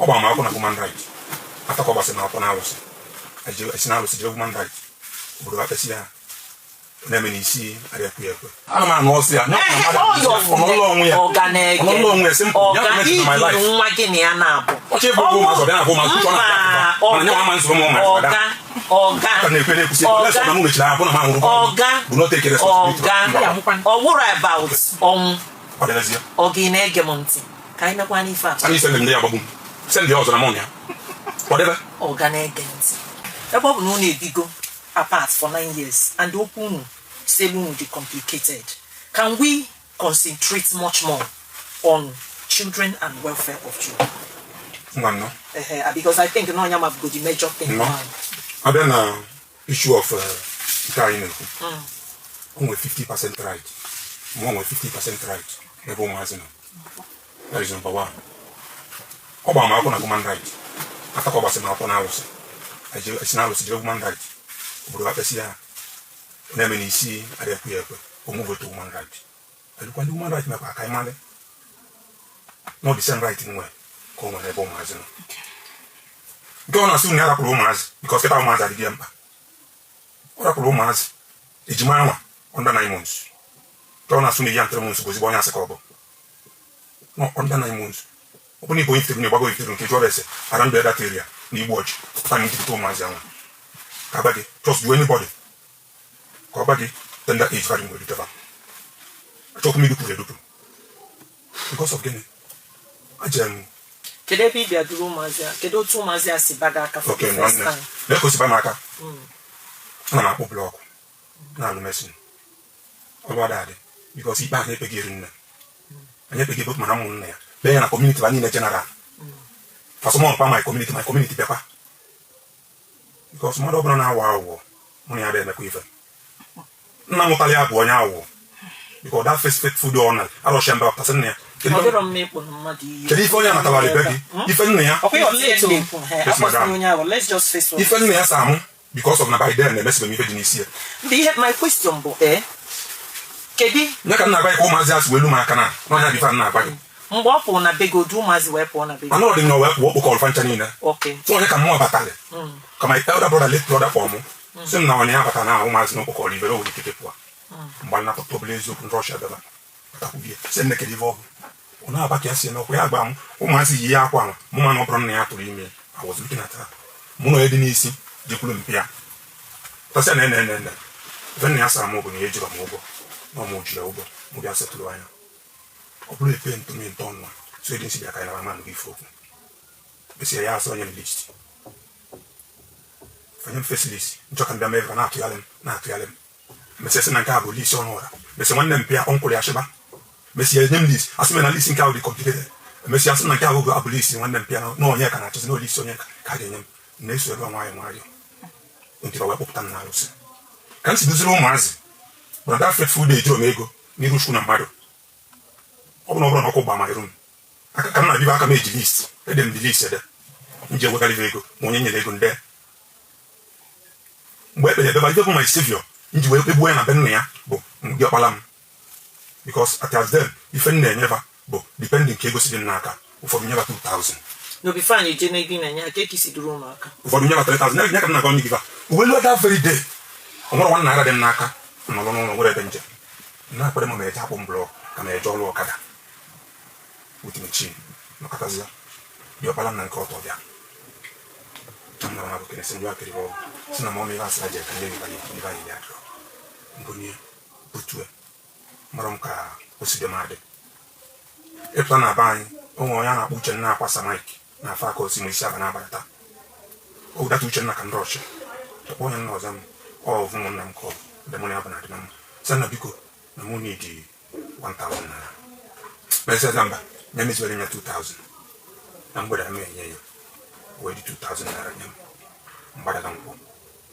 Ọ gbara m akwụkwọ na human right after ka ọ gbasịrị m akwụkwọ na alụsị, esi na alụsị jere human right obodo akpesị ya na-eme n'isi adịghị ekwe ya ekwe. Ana m anụ ọsị ya ọnụụlọ onwe ya. Ọga na-ege. Ọnụụlọ onwe ya, simple. Ya Ọga bụ message my life. Iduru nwa gị na ya na-abụ. Ọchọ ịbụ ụmụ ụmụazị, ọ bịa na-abụ ụmụazị, ọ na-abịa. Mana nye nwa ama nsogbu ụmụazị, Ọga, ọga, ka na-ekwe na-ekwusi ekwe ọga, na mụ mechiri ahụ na m anwụrụ ọga, bụ not take responsibility. Ọga, ọ wụrụ about ọnwụ. Ọ dịrịzie. Ọga, ị na-ege m ntị ka anyị mekwa n'ife a. Anyị send ndị ya agbagbu m, send ya ọzọ na mụ na ya kwadebe. Ọga na-ege ntị, ebe ọ bụ na unu ebigo apart for 9 years and okwu unu selu unu dị complicated, can we concentrate much more on children and welfare of children? Ngwa nnọọ. Ehe, because I think na ọnya ma bụ the major thing Nnọọ. now. Abịa na issue of nke anyị na-ekwu, o nwere 50% right, mụ nwere 50% right ebe ụmụazị nọ. That is number one. Ọ gbara m akwụkwọ na human right after ka ọ gbasịrị m akwụkwọ na alụsị, esi na alụsị jere human right obodo akpesị ya na-eme n'isi adịghị ekwe ya ekwe o move to human right. Elukwa ndị human right mekwa ka anyị malị na ọ dị same right nwe ka o nwere ebe ụmụazị nọ. Nke ọ na-asị na ya rapụrụ ụmụazị because kịta ụmụazị adịghị ya mkpa. Ọ rapụrụ ụmụazị ejima anwa under 9 months. Nke ọ na-asụ na ya 3 months bụ ezigbo onye asị ka ọ bụ no under 9 months. Ọ bụ na igbo iftere na ịgbago iftere nke jụọ ese around that area na igbu ọchị time njipụta ụmụazị anwa ka agba gị, just do anybody ka ọ gba gị tender age fadị nwere duteba. Achọkwu m idupụrụ edupu because of gịnị ajere m. Kedu ebe ị bịa duru ụmụazị a? Kedu otu ụmụazị a si baga aka for Okay, the first nwanne time? Lee ka o si ba m aka. Ana m akpụ block na-alụ mason ọlụ ada adị because ikpe anyị ekpeghị eri nne anyị ekpeghị ebe mana ụmụnne ya bee ya na community ba niile general fasọmọn kwa my community bịakwa because mmadụ ọbụla na-awọ aghụghọ, mụ na ya adịghị emekwa ife. Nna mụtara ya bụ onye aghụghọ because that first faithful day ọ na arọshia mba pụtasị nna ya kedu Ọ dịrọ mma ịkpụ na mmadụ iyi. Kedu ife onye anatawara ibe gị ife nna ya? Ọkwa ịghọta ihe m na-ekwu? He, Yes, akpọsịna madam. onye ahụ. Let's just face what Ife nna ya sa mụ because of na by then na-emesibe m ife dị n'isi ya. Mba, ihe my question bụ, ee, kedu Nye ka m na-agwa gị ka ụmụazị a si welu m aka na n'ọnya bụ ife a m na-agwa gị. Mgbe ọ pụrụ na be gị, odu ụmụazị wee pụọ na be gị? Mana ọ dị na wee pụọ okpokọ ọlụfa ncha niile. So onye ka mmụọ batalị ka my elder brother, late brother, kpọọ mụ sị m na onye ya bata na ụmụazị na okpokọ ibere o nwere ike pụọ. Mgbe m napụta obere eziokwu ndị ọchịa bịaba batakwubie sị nne, kedu ife ọ bụ ọ na-aba ka ya si eme ọkwa ya gba m ụmụazị yi ya akwa ahụ mụ ma na ọ bụrụ nna ya tụrụ ime. I was looking at her. Mụ na onye dị n'isi jekwuru mpi ya tasịa na ene ene ene ife nna ya sara m bụ na ya ejiro m ụgwọ na ọmụ ji ya ụgwọ. Mụ bịa setụrụ anya ọ bụrụ epe ntụmi ntọ ọnụ so edi nsi bịa ka anyị nara manụ gị ife okwu mesịa ya asị onye m list onye m face list nchọ ka m bịa mee ka na-atụgharị m na-atụgharị m. Mesịa sị na nke a bụ list ọnụ ụra. Mesịa nwanne m pịa uncle ya shịba. Mesịa enye m list, asị m na list nke ahụ dị complicated. Emesịa sị na nke ahụ bụ list nwanne m pịa na onye ka na-achọzi na list onye ka a ga-enye m na-eso ebe a nwayọ nwayọ ntịrọ wee kpọpụta m na alụsị ka m si duziri ụmụazị bụ na that fateful day ejiro m ego n'iru Chukwu na mmadụ. Ọ bụ na ọ bụrụ na ọkụ gba ma iru m aka ka m na-abịa aka m eji list ede m dị list ede m ji ewegharịba ego ma onye nyere ego nde mgbe ekpere ebe ife bụ my savior m ji wee kpegbuo ya na be nna ya bụ ndị ọkpala m because at as then ife m na-enyeba bụ depending ka ego si dị m n'aka. Ụfọdụ nyeba 2000. No, before anyị eje n'ego ị na-enye ha, ka esi duru ụmụaka? Ụfọdụ nyeba 3000 nye ka m na-agwa ndị giva uwe luo. That very day ọ nwere ₦1 dị m n'aka m nọrọ n'ụlọ nwere ebe njem na-akwado m ma eje akpụ m block ka ma eje ọrụ ọkada with machine nọkọtazịa dị ọkpara m na nke ọtọ bịa m nara na kene sị m ya kiri bụ sị na mọm ihe asị aja ka nye ibe anyị ya adịrọ mbunye butue mara m ka o si dị m adị ịpụta na be anyị. O nwere onye a na-akpọ Uchenna akwasa Mike na afọ aka osi isi aba na-abata o data Uchenna ka ndị ọchị kpọọ onye nna ọzọ m ọ bụ ụmụnna m ka ọ bụ ndị mụ na ya bụ na adị na mma sị na biko na mụ need 1000 naira. Mesịa mba nye meziwere ya 2000 na mgbede m enye ya wee dị 2000 naira nye m mgbadaga nkwụ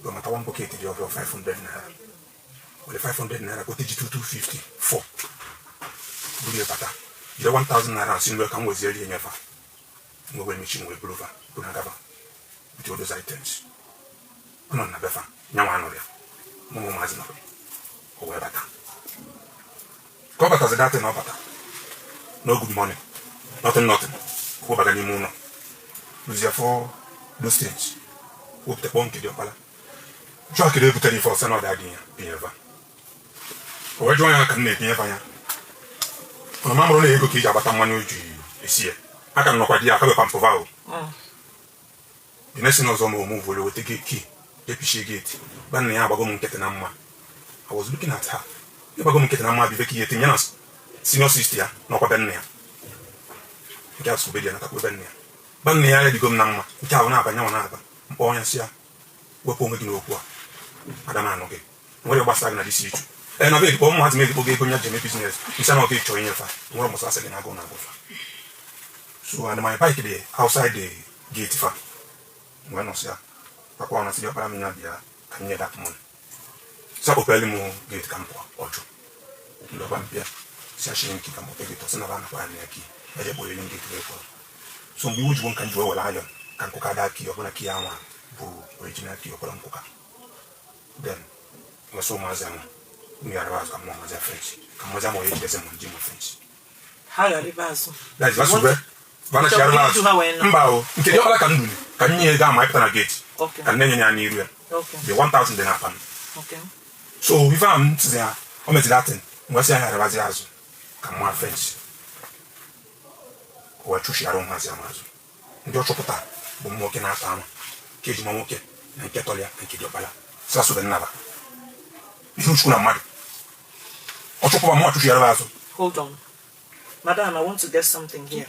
ruo mata one bucket dị ọbụla 500 naira were 500 naira gote ji 2250 4 buru ya bata jide 1000 naira asị nwe ka m weziere ya nyefa nwe were mechin wee buru fa buru agaba with all those items. Ọ nọ na befa nyanwa anọrọ ya mụ na ụmụazị nọrọ. O wee bata ka ọ batazi datị na ọ bata, no good morning, nothing, nothing. Kwụbaga n'ime ụlọ. Lụzie for those things, wepụta kpọọ nke dị ọkpala, jụọ kedu ebutere ife ọsọ na ọ dị adị ya binyeva. O wee jụọ ya ka m na-ebinyefe anya, mana ma mụrụ na ego ka iji agbata mmanụ ji esi ya aka m nọkwa di ya aka bekwa mpụva o. The next thing ọzọ, ma omu volo weta gị key, epichie gate ba nna ya. Agbago m nkịtị na mma. I was looking at her. Ịgbago m nkịtị na mma bụ ife ka ihe tinye na senior sister ya n'ọkwa be nna ya nke a sobe di ya natakwa be nna ya ba nna ya. Ya digo m na mma nke ahụ na-abanye nwa na-aba mkpọ ọnya si ya wepụ onwe gị n'okwu a. Ada m anụ gị nwere gbasara gị na disi ichu ee na be ekpo mmadụ m ezigbo gị ego nya ji eme business nsị na ọ gị chọrọ inyefa nwere mbọsị asị gị na agụụ na agụfa. So and my bike dị outside the gate fa wee nọsị ya papa ọ na-asị ọkpara m ya bịa ka m nye that money sa kpọpere m gate ka m pụọ. Ọjụ ndọba mpịa si achị nke ka m kpọpe gate, ọsị na ba nakwa ya na ya key eje kpọrọ m gate wee pụọ. So mgbe iwu jigbo nka m ji wee were ayọn ka nkụka daa key ọbụla key anwa bụ original key ọbụla nkụka, then nwesị ụmụazị anwa mmiri araba azụ ka mụ ụmụazị fence ka mmụazị ama onye jidezi m nji ma fence. Ha ghara ebe azụ. That is vasube vana Chọrọ chiara idu ha wee azụ nọ. Mba o, nke dị ọkpara ka m duli ka m nye ego ama ịpụta na gate ka m na-enye ya n'iru ya. The 1000 dị n'akpa m. So ife a m tizi ya o meziri atin mgbe sị ya gharabazi azụ ka mma fence o wee chụchiara ụmụazị ama azụ. Ndị ọ chọpụta bụ ụmụ nwoke na-ata ama nke ejima nwoke na nke tọrọ ya na nke dị ọkpara si asụbe nnaba ihe chukwu na mmadụ ọ chụpụba mụ achụchiara azụ. Hold on, madam, I want to get something here.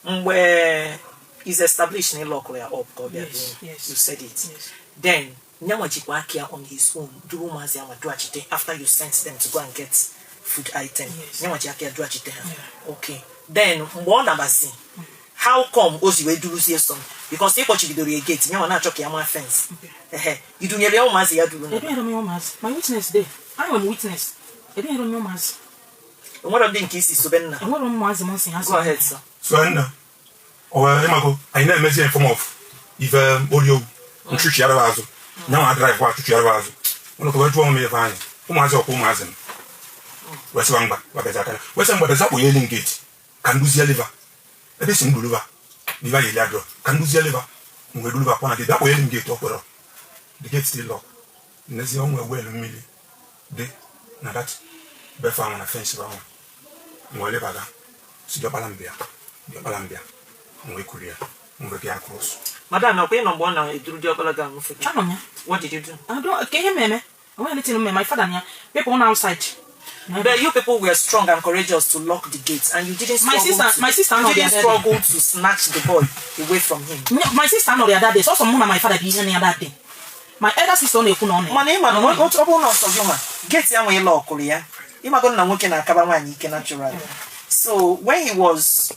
Mgbe is established na ịlockụrụ ya up ka ọ bịa Yes, bịa, yes. you said it. Yes. Then nyanwa jikwa aka ya on his own duru ụmụazị anwa dughachite after you sent them to go and get food item. Yes. Nyanwa ji aka ya dughachite ha. Yeah. Okay, then mgbe ọ nabazi, how come o si wee duruzie some? Because ịkpọchibidoro ya gate, nyanwa na-achọ ka ya maa fence. Ehe, idunyere ya ụmụazị ya duru na Edunyere m ya ụmụazị. My witness dey. I am witness. Edunyere m ya ụmụazị. Enwere ndị nke isi sobe nna. Enwere m ụmụazị m nsị ha. Go ahead, sir. So nna o wee ịmago anyị na-emezi in form of ife mkpori owu nchụchiara azụ nyanwa drive kwa achụchiara azụ ụnụ ka wee jụọ m ife anyị ụmụazị ọkwa ụmụazị m wee sịba mgba wabịazi aka wee sị mgba bịazi akpụnye elu gate ka nduzie liva ebe esi nduluba liva yeli adịrọ ka nduzie liva mgbe duluba kwa na gate akpụnye elu gate ọ kwere the gate still lock. N'ezie o nwee well mmiri dị na that befe ahụ na fence ahụ wee lebaga si diọkpala mbịa diọkpala mbịa wee kuru ya wee bịa cross. Madam, ọkwa ịnọ mgbe ọ na-eduru diọkpala gị anwụfe gị? Anọ m ya. What did you do? I don't, ka ihe mmemme. Enweghị anything mme. My father na ya. People on outside. But you people were strong and courageous to lock the gates, and you didn't My struggle to, my sister you nọ didn't there. struggle to snatch the boy away from him. My sister nọrọ ya that day. Sọsọ mụ na my father bụ ihe na ya that day. My elder sister ọ na-ekwu na ọ na ya. Mana ịma na ọ bụrụ na ọsọ gị nwa gate ya nwee lockụrụ ya, ịmago na nwoke na-akaba nwaanyị ike naturally. So when he was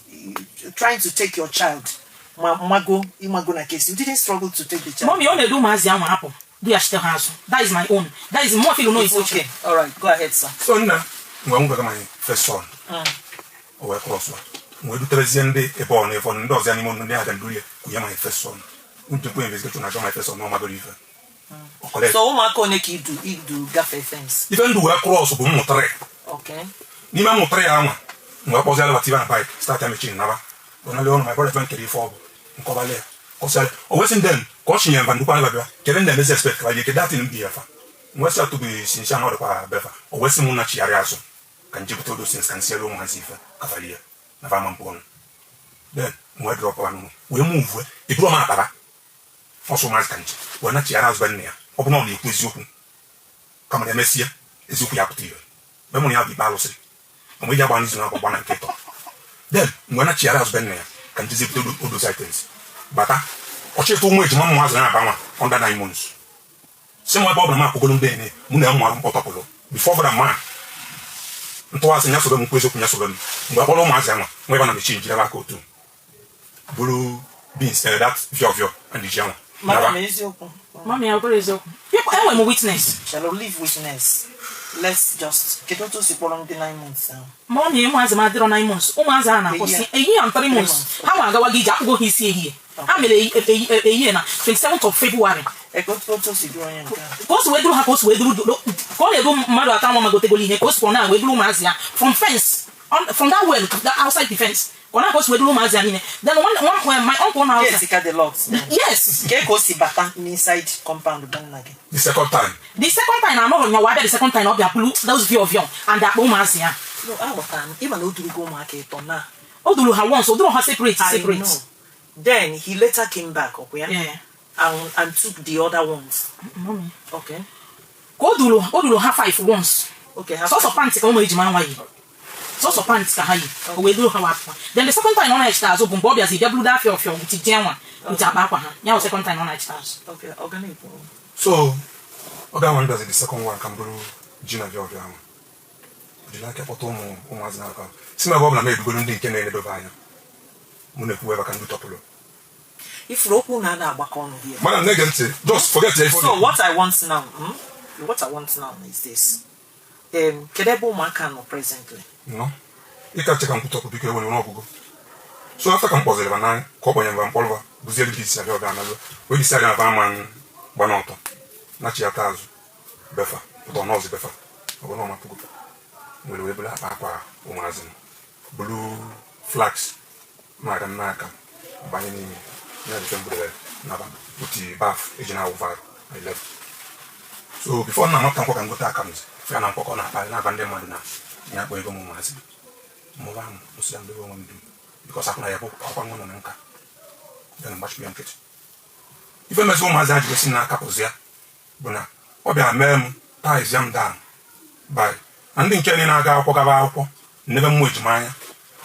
trying to take your child, ma mago ịmago na case, you didn't struggle to take the child. Mommy, ọ na-edu ụmụazị ahụ apụ. Du ya chite ha azụ. That is my own. That is more feel no It's is okay. All right, go ahead, sir. So nna mgbe m gwara my first son o wee cross wa wee duterezie ndị ebe ọ na-efọ ndị ọzọ ya n'ime ụlọ ndị aga nduru ya kwunye my first son njikwa investigation na-achọ my first son na ọ magoro ife ọ collect. So ụmụaka one ka idu gafee fence? Ife ndụ wee cross bụ mmụtara n'ime mmụtara ya anwa mgbe kpọziala batiba na bike start ya machine naba ọnalị ọnụ my brother nkere ife ọ bụ nkọbalị ya kọsịalị o wesị ndị ka ọ chinyere mba ndukwa alabịa kele ndị emezi expect ka balie kedu atin mbi ya fa wesị atụbeghị sinsi anọ dịkwa befa o wesị mụ na chigharị azụ ka njepụta odo sins ka nsiere ụmụazị ife kafalie ya na fa ama mpụ ọnụ. Then wee drop anụ wee move eburu m akpara ọsọ ụmụazị ka nche wee nachigharị azụ be nna ya. Ọ bụ na ọ na-ekwu eziokwu kama na emesịa eziokwu ya pụta ihe mgbe mụrụ ya bụ ikpe alụsị mgbe iji agba n'izu na agba na nke ịtọ. Then mgbe nachigharị azụ be nna ya ka njezi bute odo items bata ọchịtụ ụmụ ejima mmụ azụ na-aba nwa under 9 months si m ebe ọ bụla m akwụgolo ndị ene mụ na ya mụ mkpọtọpụlụ before brother ma ntụwasị ya sobe m kwu eziokwu ya sobe m mgbe akpọrọ ụmụazị anwa nwa ebe na mechin jiri aka otu bụrụ beans, that vio vio and ji anwa. Madam, eziokwu? Mommy, ọ bụrụ eziokwu. People, enwere m witness. Shall we leave witness? Let's just kedu otu o si kpọrọ ndị 9 months ahụ? Mommy, ụmụazị m adịrọ 9 months. Ụmụazị a na-akwụsị ehihie and 3 months. Ha nwa agawago ije akwụgo ha isi ehihie. Ha mere ehihie na 27th of February. Eke otu o si duru onye nke ahụ? Ka o si wee duru ha, ka o si wee duru, ka ọ na-edu mmadụ atọ nwa magotegolo ihe ka o sikwa na wee duru ụmụazị ya from fence on, from that well that outside the fence Ka ọ na-aka o si wee duru ụmụazị ya niile. Then one my uncle na Gate ka dị locked now. Yes. Kee ka o si bata n'inside compound be nna gị? The second time. The second time na anọghị nyawa abịa, the second time na ọ bịa bulu those vio vio and akpa ụmụazị ya. No, aghọtara m. Ịma na o durugo ụmụaka ịtọ na. O duru ha once, o duru ha separate. I Separate. know. Then he later came back, ọkwa ya? Yeah. And took the other ones. Mommy. Okay. Ka o duru ha five once. Okay. Ha. Sọsọ pant ka ụmụ ejima nwa yi, sọsọ pant ka ha yi, o wee duru ha wapụ. Then the second time ọ na-echeta azụ bụ mgbe ọ bịazi bịa buru dafịa ọfịa with ji nwa with akpa akwa ha ya bụ second time ọ na-echeta azụ. Okay. Organic. So oge ahụ m bịazi the second one ka m bụrụ ji na bịa ọbịa ahụ, jiri aka kpọta ụmụazị na-aka si m ebe ọ bụla m edugolu ndị nke na-enedobe anya mụ na-ekwu ebe ka ndị tọpụrụ. Ifuru okwu na na-agbakọ ọnụ here. Madam, na-ege ntị, just forget ya ife. So what I want now, What I want now is this. Kedu ebe ụmụaka nọ presently? Nọ ịka che ka m kwutọpụ, biko, ewere n'ọgwụgwụ. So after ka m kpọziri ba n'anya ka ọ kpọnyere ba mkpọrọba buziere dị isi abịa ọbịa analụ wee disi abịa na ama gba n'ọtọ nachi ya taa azụ befa pụta ọnọzi befa ọ bụ na ọmapụgo nwere wee bulu akpa akwa ụmụazị m, bulu flax na-aga n'aka banye n'ime ya dị mbudere naba otu bath eji na awụ varụ 11. So before nna amapụta nkwọ ka m gote akamzi ya na nkwọkọ na-akpa na-aba ndị mmadụ na ya akpọ ego m ụmụazị mụba m kwụsị ya ndebe onwe m dum because akwụna ya bụ ọkwa nwa nọ na nka ya na mgbachikwa ya nkịtị. Ife mezi ụmụazị ha ji gosi n'aka pụzi ya bụ na ọ bịara mee m ties ya m down by na ndị nke niile na-aga akwụkwọ gaba akwụkwọ nnebe mmụọ ejima anya.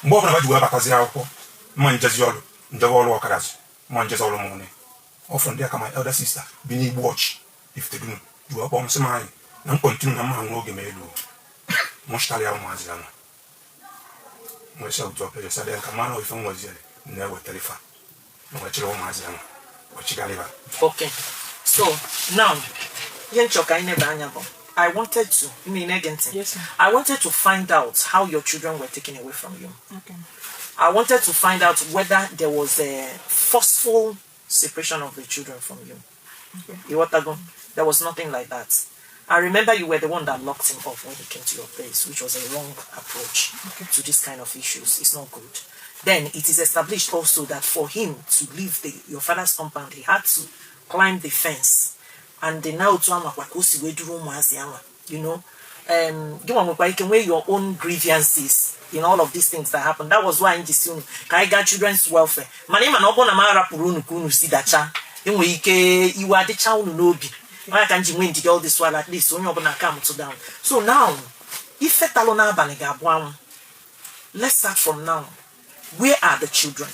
Mgbe ọbụla ba ji wee batazi akwụkwọ mma njezi ọrụ njebe ọrụ ọkadazi mma njezi ọrụ mụnị ọfụ ndị aka. My elder sister bi n'igbu ọchị Ifitedunu ji wee kpọọ m sị m anyị na m continue na mma nwa oge ma elu mụchitara ya ụmụazị ya nọ nwee sị otu ọpere sị adịghị ka mmanụ ife nweziere na-ewetara ife a nwechiri ụmụazị ya nọ wechigharịba. Okay. So now, ihe nchọ ka anyị nebe anya bụ I wanted to, ị na-ege ntị? Yes, ma'am. I wanted to find out how your children were taken away from you. Okay. I wanted to find out whether there was a forceful separation of the children from you. Okay. Iwatago, there was nothing like that. I remember you were the one that locked him up when he came to your place, which was a wrong approach to this kind of issues. It's not good. Then it is established also that for him to leave your father's compound, he had to climb the fence. And the now to anwa ka o si wee duru ụmụazị anwa, gị nwa nwekwa ike nwee your own grievances in all of these things that happened. That was why anyị ji si unu ka anyị gaa children's welfare. Mana ịma na ọ bụrụ na m arapụrụ unu ka unu si dacha, enwere ike iwe adịcha unu n'obi. Onye ka m ji nwee ndidi all this while, at least onye ọbụla calm to down. So now, ife talụ n'abalị ga-abụ anwụ. Let's start from now. Where are the children?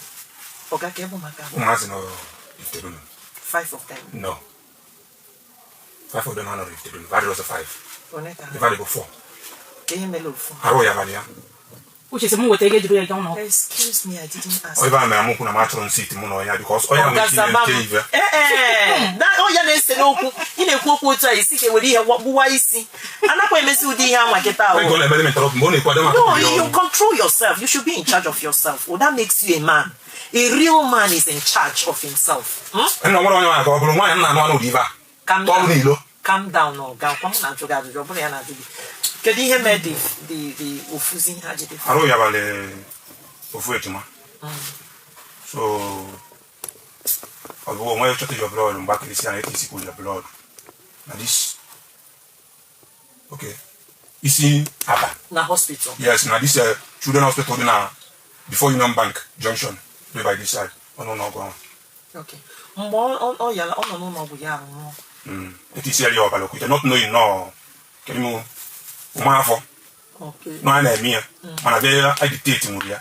Oga, ka ebe ụmụaka ahụ? Ụmụazị nọ Ifitedunu. Five of them? No, five of them anọrọ Ifitedunu. Varịrị five. One ka ha? Ịvarị bụ four. Ka ihe mere ofu? Arụ ya abalị ya. Uche sị m weta ego ejiri ya gaa ụlọ ọgwụ. Excuse me, I didn't ask. Ọ ebe a mere m kwu na m achọrọ nsị iti mụ na ọnya because ọnya nwere ike ime nke ive. Ee, ọ ya na-ese n'okwu. Ị na-ekwu okwu otu a isi ka ewere ihe gbuwa isi. Anakwa emezi ụdị ihe anwa kịta ahụ. Ego na-emere m interrupt mgbe ọ na-ekwu adị maka No, you control yourself. You should be in charge of yourself. Well, that makes you a man. A real man is in charge of himself. Nna nwere onye nwaanyị ka ọ bụrụ nwaanyị m na-anụ anụ ụdị ive a Calm tọọrụ down. n'ilo. Calm down, ọ ga kwa m na-ajụ gị ajụjụ, ọ bụrụ ya na-ajụ gị. Kedu ihe mee the ofuzi ha ji dị? Arụ ya abalị ofu ejima, so ọ bụ onwe shortage of blood mgbe akịrịsị ya na eti isi ya blood na this, okay, isi aba. Na hospital? Yes, na this children hospital dị na before Union Bank junction dị by this side ọnụ ụlọ ọgwụ ahụ. Okay. Mgbe ọ yara, ọ nọ n'ụlọ ọgwụ ya anwụọ. Eti isi ya ọbara okwute not knowing nọ kedu m ụmụafọ nọ a na-eme ya mana bịa agitate nwere ya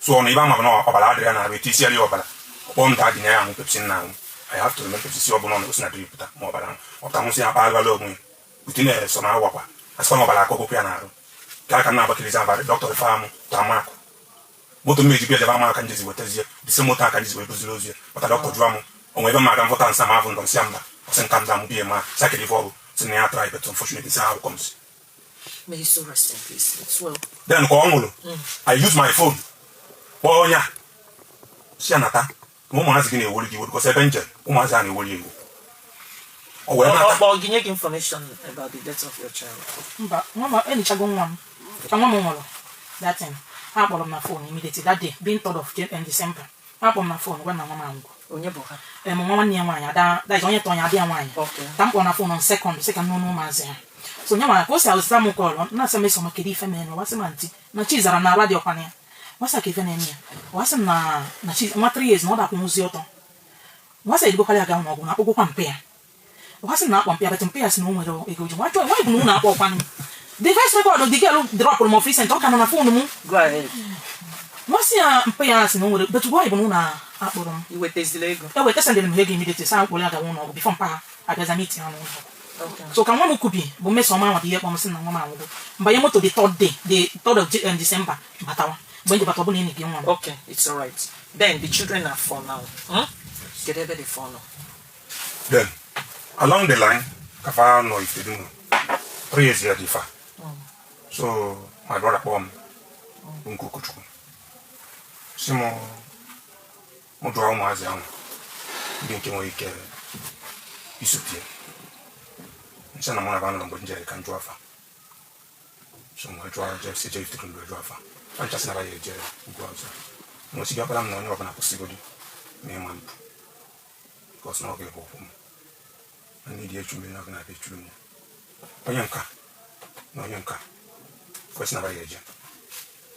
so ọ na ibe ama bụ na ọbara adịrị ya na-arụ eti isi ya ọbara ọkpọ m daa dị na ya aṅụ Pepsi na aṅụ. I have to remember Pepsi si ọ bụla ọ na-osi na drip pụta ma ọbara ahụ ọpụta nwụsị ya akpaghalị onwe ya ute na-eso na awakwa asịkwa na ọbara akọgokwu ya na-arụ ka aka na-agbakirizi abalị dọkịta ife amụ ta amakụ moto m eji bịa jebe ama aka njezi wetazie dise moto aka njizi wee doziri ozi ya pụta. Dọkịta jụọ m onwe ebe m aga mfụta nsa ma afụ ndọ nsị ya mba ọsị nka m zamụ biye ma sakịrị ife ọgụ si na ya try, but unfortunately sị ahụ comes. May he so rest in peace. It's well. Then ka ọ nwụrụ, I use my phone kpọọ onye a si ya nata na ụmụazị gị na-ewoli gị iwe because ebe nje ụmụazị a na-ewoli ewu o wee nata. Ọ gị nye gị information about the death of your child? Mba, nwa m enichago nwa m ka nwa m nwụrụ that time. Ha kpọrọ m na phone immediately that day being 3rd of December. Ha kpọrọ m na phone gwa na nwa m anwụgo. Onye bụ ha? Em, nwa nwanne ya nwaanyị, ada, that is onye tọ ya, adị ya nwaanyị. Ka m kpọrọ na phone on second, sị ka m n'ọnụ ụmụazị ha. So nye nwa ka o si azụta m call, na-asị m eso, kedu ife mere? Wasị m, "Aunty, na chi zara na arụ dị ọkwana ya." Wasị ka ife na-eme ya, wasị m na chi nwa 3 years na ọ dakwụnwụzi ọtọ. Wasị edigokwara ya ga ụlọ ọgwụ na akpọgokwa mpe ya. Wasị m na akpọ mpe ya, but mpe ya sị na o nwere ego ji. Nwa jụọ nwa bụ na ụlọ akpọ ọkwanụ. The voice record the girl dropụrụ m of recent, ọ ka nọ na phone m. Go ahead. Nwasị ya mpe ya sị na o nwere, but why bụ na ụlọ akpọrọ m? I wetazila ego? E weta, sendịrị m ha ego immediately, sa mkpụrụ ya gawa ụlọ ọgwụ before mpa ha abịaza meet ha n'ụlọ ọgwụ. So ka nwa m kubi bụ Mmesoma nwata ihe kpọm sị na nwa m anwụgo, mbanye moto the third day, the third of December, batawa. Mgbe nji bata, ọ bụla enyi gị nwa m. Okay, it's all right. Then the children are four now. Kedu ebe the four nọ? Then along the line, ka fa nọ Ifitedunu 3 years ya dị fa. So my brother kpọọ m bụ nke ụkọchukwu, si m mụ jụọ ụmụazị ahụ ndị nke nwere ike isote ya. Nsị na mụ na ba nọ mgbe m jere ka m jụọ afa. So m wee jụọ, je si je Ifitedunu wee jụọ afa. Fa nchasị na ba ya eje ugwu Awụsa. M wee sị gị ọkpara m na onye ọbụla kwụsịgodi na ịma mpụ, because na ọ ga-ebu ụkwụ m na ndị dị echu mmiri na ọ ga na-abịa echuru m onye nka na onye nka kwesị na ba ya eje.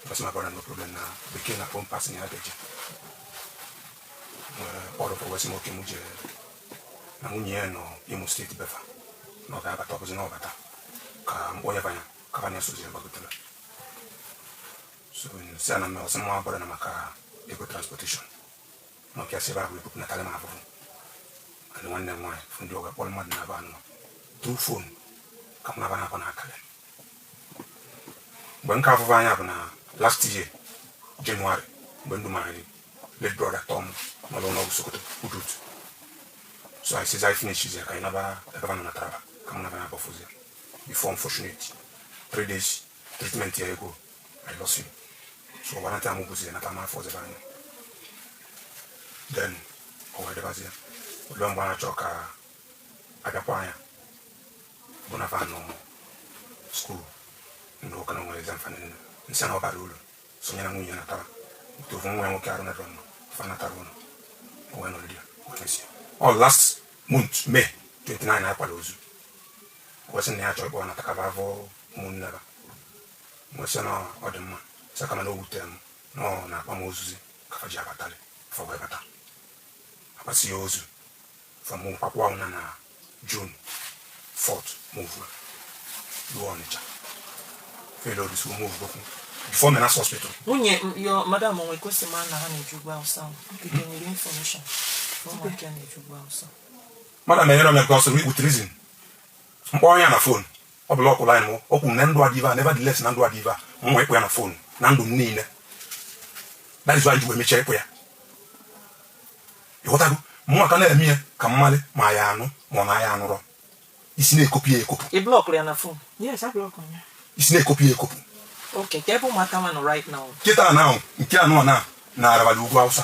Kwesị ma brother, no problem, na bekee na akpọ mpasị na ya ga-eje. Kpọrọ wesị m oke m jee na nwunye ya nọ Imo Steeti befa na ọ ga-abata. Ọ bụzi na ọ bata ka m kpọọ ya banya ka banya sozi ya gbagotere. So si ana m ọsị mma brother na maka ego transportation na ọkịa si ebe ahụ ebupụ natara m afụfụ and nwanne m nwaanyị fụ ndị ọ ga-akpọrọ mmadụ na-aba anụ through phone ka m na-aba na-aba n'akara. Mgbe nke afụfụ anya bụ na last year January, mgbe ndụ my late brother Tom nọ n'ụlọọgwụ Sokoto Udut. So I says I finish ya ka anyị naba ebe a nọ na Taraba, ka m naba na-abọfụzi ya before, unfortunate, 3 days treatment ya ego, I lost him. So ọ gbanata m bụzi ya nata m afọ ọzọ ebe anyị. Then o wee dịbazie olu mgbe a na-achọ ka abịakwa anya bụ na fa nọ school ndị ụka na nwere exam fa niile. Nsị na ọ bara uru sonye na nwunye ya natara otu ofu nwa ya nwoke arụ nadọrọ mma. Fa natara ụlọ, o wee nọrọ di ya wee mesie. Ọ last month, May 29, akwara ozu. O wee sị na ya chọrọ ịkpọ nata ka va avọ ụmụnne ba. Wee sị na ọ dị mma, sị kama na o wutere m na ọ na-akpa m ozuzi ka fa ji abatalị. Fa wee bata akpasi ya ozu from kwakwa na na June 4th, move ruo Ọnịcha, fellow this move gokwu before Menas Hospital. Nwunye your madam onwe kwesị ma na ha na-eji ugwu Awụsa ahụ. Biko nyere information na ụmụaka ya na-eji ugwu Awụsa. Madam enyere m ya because with reason mkpọ ya na phone, ọ bụla ọkụ line m. O kwuru na ndụ adịva, nevertheless na ndụ adịva mwa ịkpụ ya na phone na ndụ m niile. That is why ji wee mechie ịkpụ ya. Ịghọtago? Mụnwa ka na-eme ya ka mmalị ma ya anụ ma ọ na ya anụrọ isi na-ekopụ ya ekopụ. Ị blockụrụ ya na phone? Yes, a block ya. Isi na-ekopụ ya ekopụ. Okay, ka ebe ụmụaka nwa nọ right now? Kịta na ahụ nke anụ na na arabali ugwu Awụsa.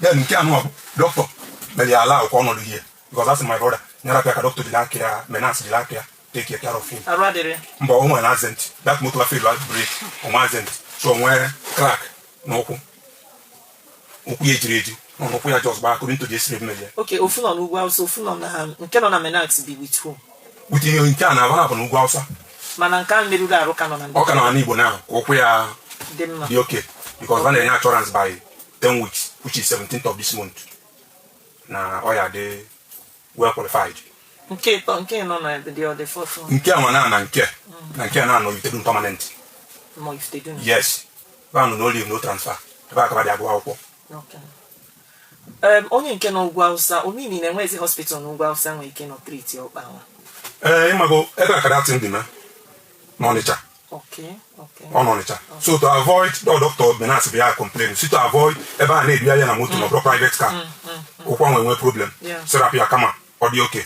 Then nke anụ bụ dọkịta mere ya ala ahụ ka ọnọdụ hie, because asị my brother nyere aka ka dọkịta jiri aka ya, Menas jiri aka ya take care of him. Arụ adịrị? Mba, o nwere accident. That motor fail brake, o nwere accident, so o nwere crack n'ụkwụ. Ụkwụ ya ejiri eji nọ n'ụkwụ ya just gbaa according to the x-ray mere ya. Okay, ofu nọ n'ugwu Awụsa, ofu nọ na nke nọ na Menax bi with who? With ihe nke a na-aba na n'ugwu Awụsa. Mana nke a merụrụ arụ ka nọ na Ọ ka nọ n'Igbo na ka ụkwụ ya dị mma. Dị okay, because ọ na-enye assurance by 10 weeks, which is 17th of this month, na ọ ya dị well qualified. Nke ịtọ, nke nọ na the fourth one? Nke a nwa na na nke a na-anọ Ifitedunu permanent. Ma Ifitedunu? Yes, ebe a nọ no leave, no transfer. Ebe a ka dị agụ akwụkwọ. Okay. Onye nke nọ ugwu Awụsa, omimi na-enwezi hospital n'ugwu Awụsa nwere ike nọ treat ọkpa nwa? Ee, ịmago ebe a ka datin dị na n'Ọnịcha. Ọ n'Ọnịcha. So to avoid the doctor Menas bịa complain, si to avoid ebe a na-edu ya na moto na ọ bụrụ private car, ụkwụ ahụ enwe problem. Serapụ ya kama ọ dị okay,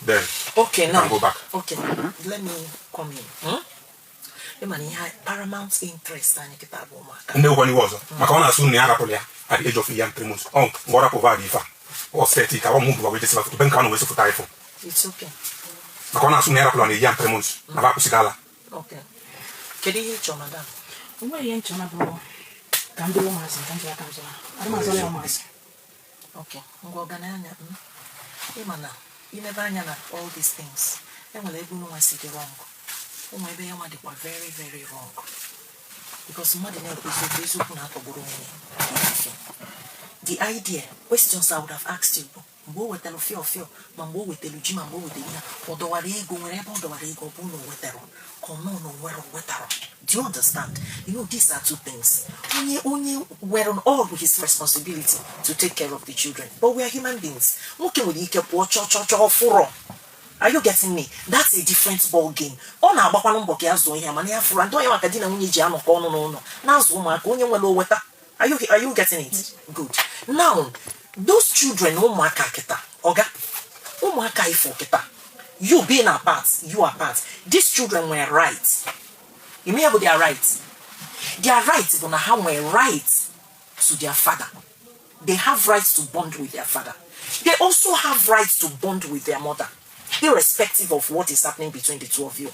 then Okay, now. can go back. Okay, let me come in. Ị ma na ihe paramount interest anyị kịta bụ ụmụaka. Ndị ụkwa n'iwe ọzọ maka ọ na-asụ na ya rapụrụ ya at the age of year and 3 months. Ọ mgbe ọ rapụ vad ife a ọ set ka ọ mụ bụwa wee jesiba foto be nke a na wee sefụta ifo. It's okay. Maka ọ na-asụ na ya rapụrụ na year and 3 months na ba akwụsịgala. Okay. Kedu ihe ị chọrọ, madam? O nweghị ihe nchọ na bụ ka m dịrị ụmụazị, ka m jiri aka m zụọ ha. Adị m azọrọ ya ụmụazị. Okay, ngwa, ọgananya ịma na inebe anya na all these things, enwere ebe unu nwa si dị wrong, ụmụ ebe ya nwa dịkwa very very wrong, because mmadụ na-ekwu eziokwu, eziokwu na-atọgburu onwe ya ife. The idea, questions I would have asked you bụ mgbe o wetara fịọ fịọ, ma mgbe o wetara ji, ma mgbe o wetara ihe, ọ dọwara ego, nwere ebe ọ dọwara ego, ọ bụ na o wetara ka ọ nọ na o nwere o wetara. Do you understand? You know, these are two things. Onye nwere all his responsibility to take care of the children, but we are human beings. Nwoke nwere ike pụọ chọọ chọọ chọọ fụrọ. Are you getting me? That's a different ball game. Ọ na-agbakwanụ mbọ ka ya zụọ ihe, mana ya fụrụ ndị onye maka di na nwunye ji anọkọ ọnụ n'ụlọ na-azụ ụmụaka, onye nwere oweta. Are you getting it? Good. Now, those children, ụmụaka kịta, ọga, ụmụaka ifo kịta, you being apart, you apart, these children were right. You may have their right. Their right bụ na ha nwere right to their father. They have rights to bond with their father. They also have rights to bond with their mother, irrespective of what is happening between the two of you.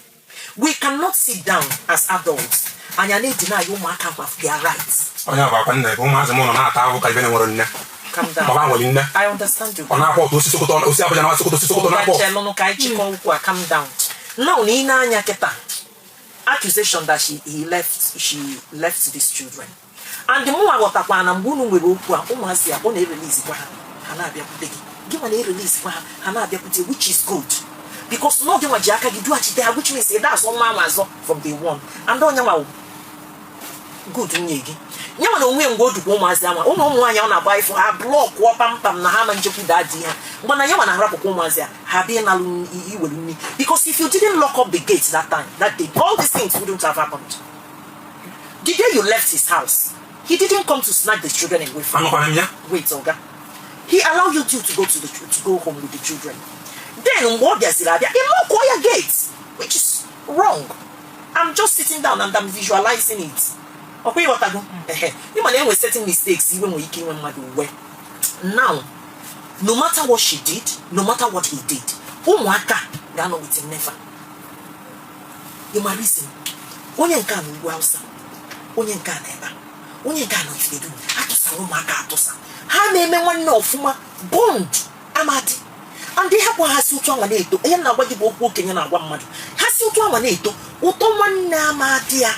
We cannot sit down as adults and you deny ụmụaka of their rights. Onye bụ akwa nna ebe ụmụazị m nọ na-ata ahụ ka ibe na-enwere nne. Calm down. Baba nwere nne. I understand you. Ọ na-akwa otu osi Sokoto, osi Abuja na Sokoto, osi Sokoto na-akpọ. Chelụnụ ka anyị chịkọọ okwu a. Calm down. Now, na ị na-anya kịta, accusation that she he left she left these children, and mụnwa ghọtakwa na mgbe unu nwere okwu a, ụmụazị a, ọ na-ereleasekwa ha, ha na-abịakwute gị, gị nwa na-ereleasekwa ha, ha na-abịakwute, which is good, because n'oge nwa ji aka gị dughachite ha, which means ịda azọ nwa ahụ azọ from day one. And onye nwa good nye gị nye nwa na onwe mgbe o dukwa ụmụazị anwa ụmụ nwaanyị ọ na-agba ifụ ha blockụọ kpamkpam na ha ma njekwu daa di ha mgbe na ya nwa na-arapụkwa ụmụazị a, ha bịa ịnalụ iwere nri, because if you didn't lock up the gate that time, that day, all these things wouldn't have happened. The day you left his house, he didn't come to snatch the children away from you. Anụkwana m ya. Wait, oga, he allowed you two to go home with the children. Then mgbe ọ bịaziri abịa, ị lockụọ ya gate, which is wrong. I'm just sitting down and I'm visualizing it. Ọkwa ịghọtago? Ehe, ịma na enwe certain mistakes iwe nwere ike inwe mmadụ uwe. Now, no matter what she did, no matter what he did, ụmụaka ga-anọ with him. Never. You ma reason, onye nke a na ugwu Hausa, onye nke a na ebe a, onye nke a nọ Ifitedunu, atụsara ụmụaka, atụsa ha na-eme nwanne ọfụma, bond amadi. And hapụ ha si otu anwa na-eto. Ihe m na-agwa gị bụ okwu okenye na-agwa mmadụ. Ha si otu anwa na-eto, ụtọ nwanne amadi ya,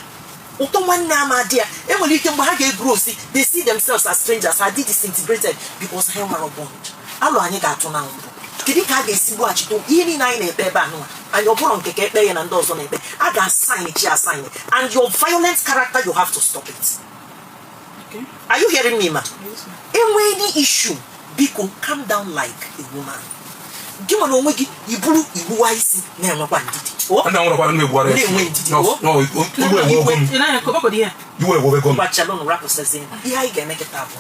ụtọ nwanne amadi ya. Enwere ike mgbe ha ga-egru osi, they see themselves as strangers, ha dị disintegrated because ha nwere bond. Alụ anyị ga-atụ na mbụ, kedu ka a ga-esi gbughachite ihe niile anyị na-ekpe ebe a nụwa anyị? Ọ bụrụ nke ka ekpe ya na ndị ọzọ na-ekpe, a ga-asign chi asign. And your violent character, you have to stop it. Okay. Are you hearing me, ma? Yes, ma'am. Enwe any issue, biko calm down like a woman. Gị nwere onwe gị iburu igbuwa isi, na-enwekwa ndidi. O Ndị nwụrụkwara ndị egbuwara. Na-enwe ndidi, o. Iwe ewe ogo m. Ị naghị akọ ihe. Iwe ewe ogo m. Gbachalụnụ, rapụsịzi ihe anyị ga-eme kịta bụ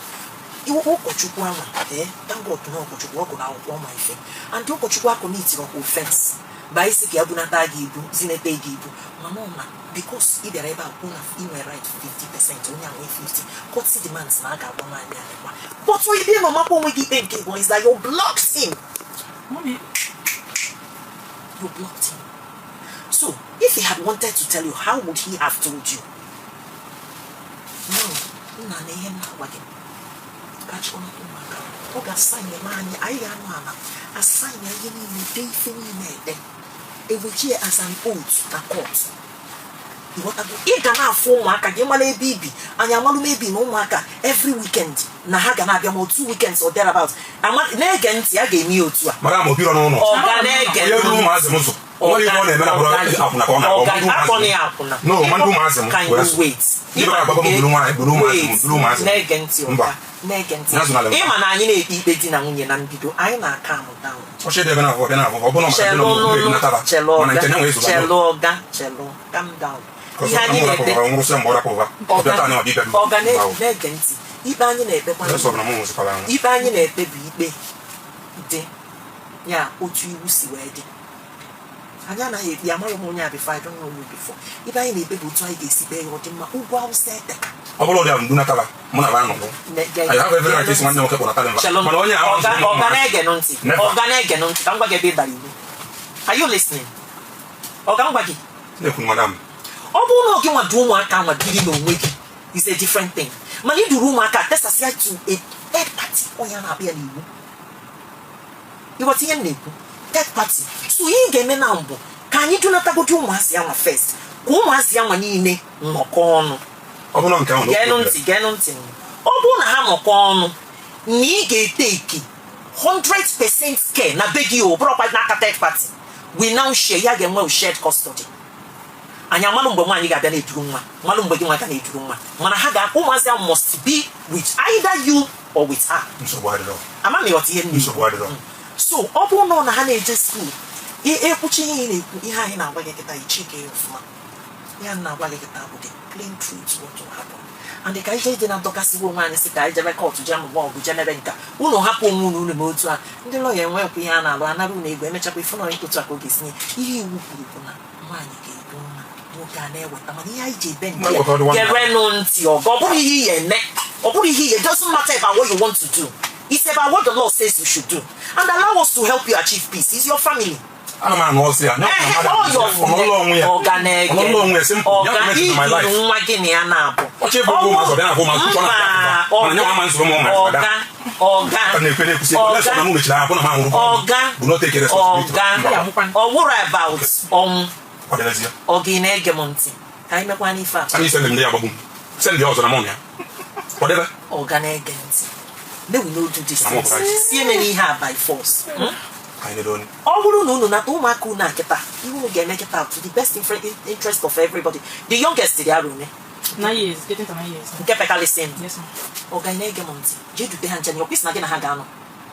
iwu ụkọchukwu anwa. Ee, thank God na ụkọchukwu ọ gụrụ akwụkwọ ma ife, and ụkọchukwu akọmitiri ọkwa offense ba isi ka ya bunata gị ibu, zinete gị ibu, mana ọ na because ị bịara ebe a kwuo na ị nwere right 50%, onye a nwee 50, courtesy demands na a ga-agwa nwaanyị a lekwa. But ibe nọ makwa onwe gị ikpe nke bụ is that you blocked him. Mommy, You blocked him. So if he had wanted to tell you, how would he have told you? No, nna, na ihe m na-agwa gị ka chịkọnata ụmụaka, ọ ga-asign eme anyị, anyị ga-anọ ala asign ya ihe niile, dee ife niile ede, ewejie as an oath na court. Ịghọtago? Ị ga na-afụ ụmụaka gị, mara ebe ibi, anyị amalụ m ebi na ụmụaka every weekend na ha ga na-abịa, ma otu weekends or thereabout. Na-ege ntị, a ga-eme ya otu a. Mara ma obiro n'ụlọ. Ọ ga na-ege Onye buru ụmụazị m ụzọ, o nwere ihe ọ na-eme na bụrụ akwụna ka ọ na-agba. Ọga Ọ bụrụ akpọna ụmụazị ya m. akwụna. No, ma ndị ụmụazị m Can wee you sụ. wait? Ndị bịara agbago m buru nwaanyị, buru ụmụazị m, buru ụmụazị m. Na-ege ntị. Mba. Ọga, na-ege ntị. Ya zụnala m. Ịma na anyị na-ekpe ikpe di na nwunye na mbido, anyị na-aka amụ down. Ọchị dị ebe na-afọ bịa na-afọ, ọ bụrụ na maka Chelu dị na nụnụ, nataba, chelu. mana Ọga, nke ya nwee zụba. chelu ọga, chelu, calm down. Ihe anyị na-ekpe nwụrụsịa mgbe ọ rapụva ọ bịa taa na ọbịa ikpe. Ọga, na-ege ntị. Ikpe anyị na-ekpekwa, Sọ na mụ nwụsịkwara anwụ. ikpe anyị na-ekpe bụ ikpe dị ya otu iwu si wee dị. Anyị anaghị ekpe amaghị m onye a before, I don't know you before. Ikpe anyị na-ekpe bụ otu anyị ga-esi kpee ya ọ dị mma. Ugwu Awụsa eteka. Ọ bụrụ ụdị ahụ ndu nataba, mụ na ba anọgụ. I have every right isi nwanne nwoke kpọnata mba, Chelụ. mana onye ahụ Ọga, ọga, na-ege nụ ntị. Never. Ọga, na-ege nụ ntị ka m gwa gị ebe ị dara iwu. Are you listening? Ọga, m gwa gị. Na-ekwu, madam. Ọ bụrụ na ọ gị nwa du ụmụaka nwa biri n'onwe gị is a different thing, mana iduru ụmụaka tesasịa to a third party, onye a na-abịa n'iwu. Ịghọta ihe m na-ekwu? Third party. So ihe ị ga-eme na mbụ, ka anyị dunatagodi ụmụazị ya nwa first, ka ụmụazị ya nwa niile nnọkọ ọnụ. Ọ bụrụ na nke ahụ na Geenụ ntị, geenụ ntị. Ọ bụrụ na ha nọkọ ọnụ na ị ga-eteki 100% care na be gị, o bụrụkwa n'aka third party, we now share ya, ga-enwe shared custody. Anyị amalụ mgbe nwaanyị ga-abịa na-eduru nwa, malụ mgbe gị nwa ga na-eduru nwa, mana ha ga ụmụazị ahụ must be with either you or with her. Nsogbu adịrọ. Ama m ịghọta ihe m na-ekwu. Nsogbu adịrọ. So ọ bụrụ na ọ na ha na-eje school, ekwuchi ihe ị na-ekwu, ihe anyị na-agwa gị kịta, ichike ya ọfụma. Ihe a na-agwa gị kịta bụ the plain truth, what will happen. And ka anyị jee dị na ndọkasịwa onwe anyị, sị ka anyị jebe court, jee mụba ọgụ, jee mebe nka, unu hapụ onwe unu, unu mee otu a, ndị lọya enwekwa ihe a na-alụ, anara unu ego, emechakwa ifu na otu a ka ọ ga-esi nye. Ihe iwu kwuru bụ na nwaanyị ga-ebu nwa, nwoke a na-eweta, mana ihe anyị ji ebe nke Na-eweta ọdụ nwanne. Gerenụ ntị, ọgọ, ọ bụrụ ihe ihe eme, ọ bụrụ ihe ihe, it doesn't matter about what you want to do, it's about what the law says you should do, and allow us to help you achieve peace. It's your family. Ana m anụ ọsị ya. Ọnụụlọ onwe ya. Ọga na-ege. Ọnụụlọ onwe ya, simple. Ọga Ya bụ my life. iduru nwa gị na ya na-abụ. Ọchị bụ ụmụ ụmụazị, ọ bịa na-afụ ụmụazị, chọ na-afụ Mba, mana nye nwa ama nsogbu ụmụ ụmụazị. Ọga, ọga, Ọ na-ekwe na-ekwusi ekwe. Lesọ na mụ mechiri ahụ na m ahụrụ. Ọga, bụ not take responsibility. Ọga, Mba, ọ wụrụ about ọnwụ. Ọ dịrịzi ya. Ọ gị na-ege m ntị, ka anyị mekwa n'ife a. Anyị send ndị ya agbagbu m. Send ya ọzọ na mụ na ya. Kwadebe. Ọga na-ege ntị, may we no do this. Ama ọbụla anyị. Si emere ihe a by force. Anyị ledo onye. Ọ bụrụ na unu nata ụmụaka unu a kịta, ihe unu ga-eme kịta, to the best interest of everybody, the youngest dị arọ one? 9 years, getting to 9 years. Nke pekalịsị. Yes, ma'am. Ọga na-ege m ntị, jee dute ha nche. Ọkwụsị na gị na ha ga-anọ.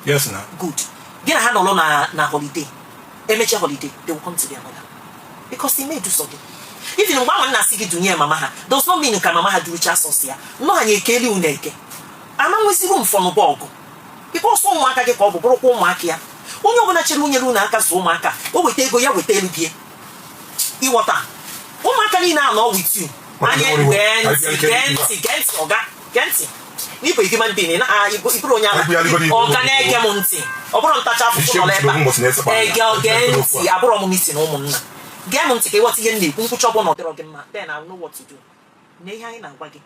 Yes na. Good. Gị na ha nọrọ na holiday, emechaa holiday, they will come to their mother, because ime eduso gị. Even mgbe ahụ nna asị gị dunye mama ha does not mean ka mama ha durucha sọsọ ya nnọọ. Anyị ekeli unu eke ama nweziri mfọnụba ọgụ, because ụmụaka gị ka ọ bụ, bụrụkwa ụmụaka ya. Onye ọbụla chere unyere unu aka zụ ụmụaka, o weta ego ya, weta elu gị. Ịghọta? Ụmụaka niile anọ with you. Anyị gee ntị, gee ntị, gee ntị, ọga, gee ntị. N'ịbụ human being na ịbụrụ onye ala. Ọga na-ege m ntị, ọ bụrụ ntacha afụfụ nọ ebe a, ege, gee ntị. Abụrọ m meeting ụmụnna. Gee m ntị ka ịghọta ihe m na-ekwu. Nkwụcha ọbụla ọ dịrọ gị mma, then I will know what to do. Na ihe anyị na-agwa gị,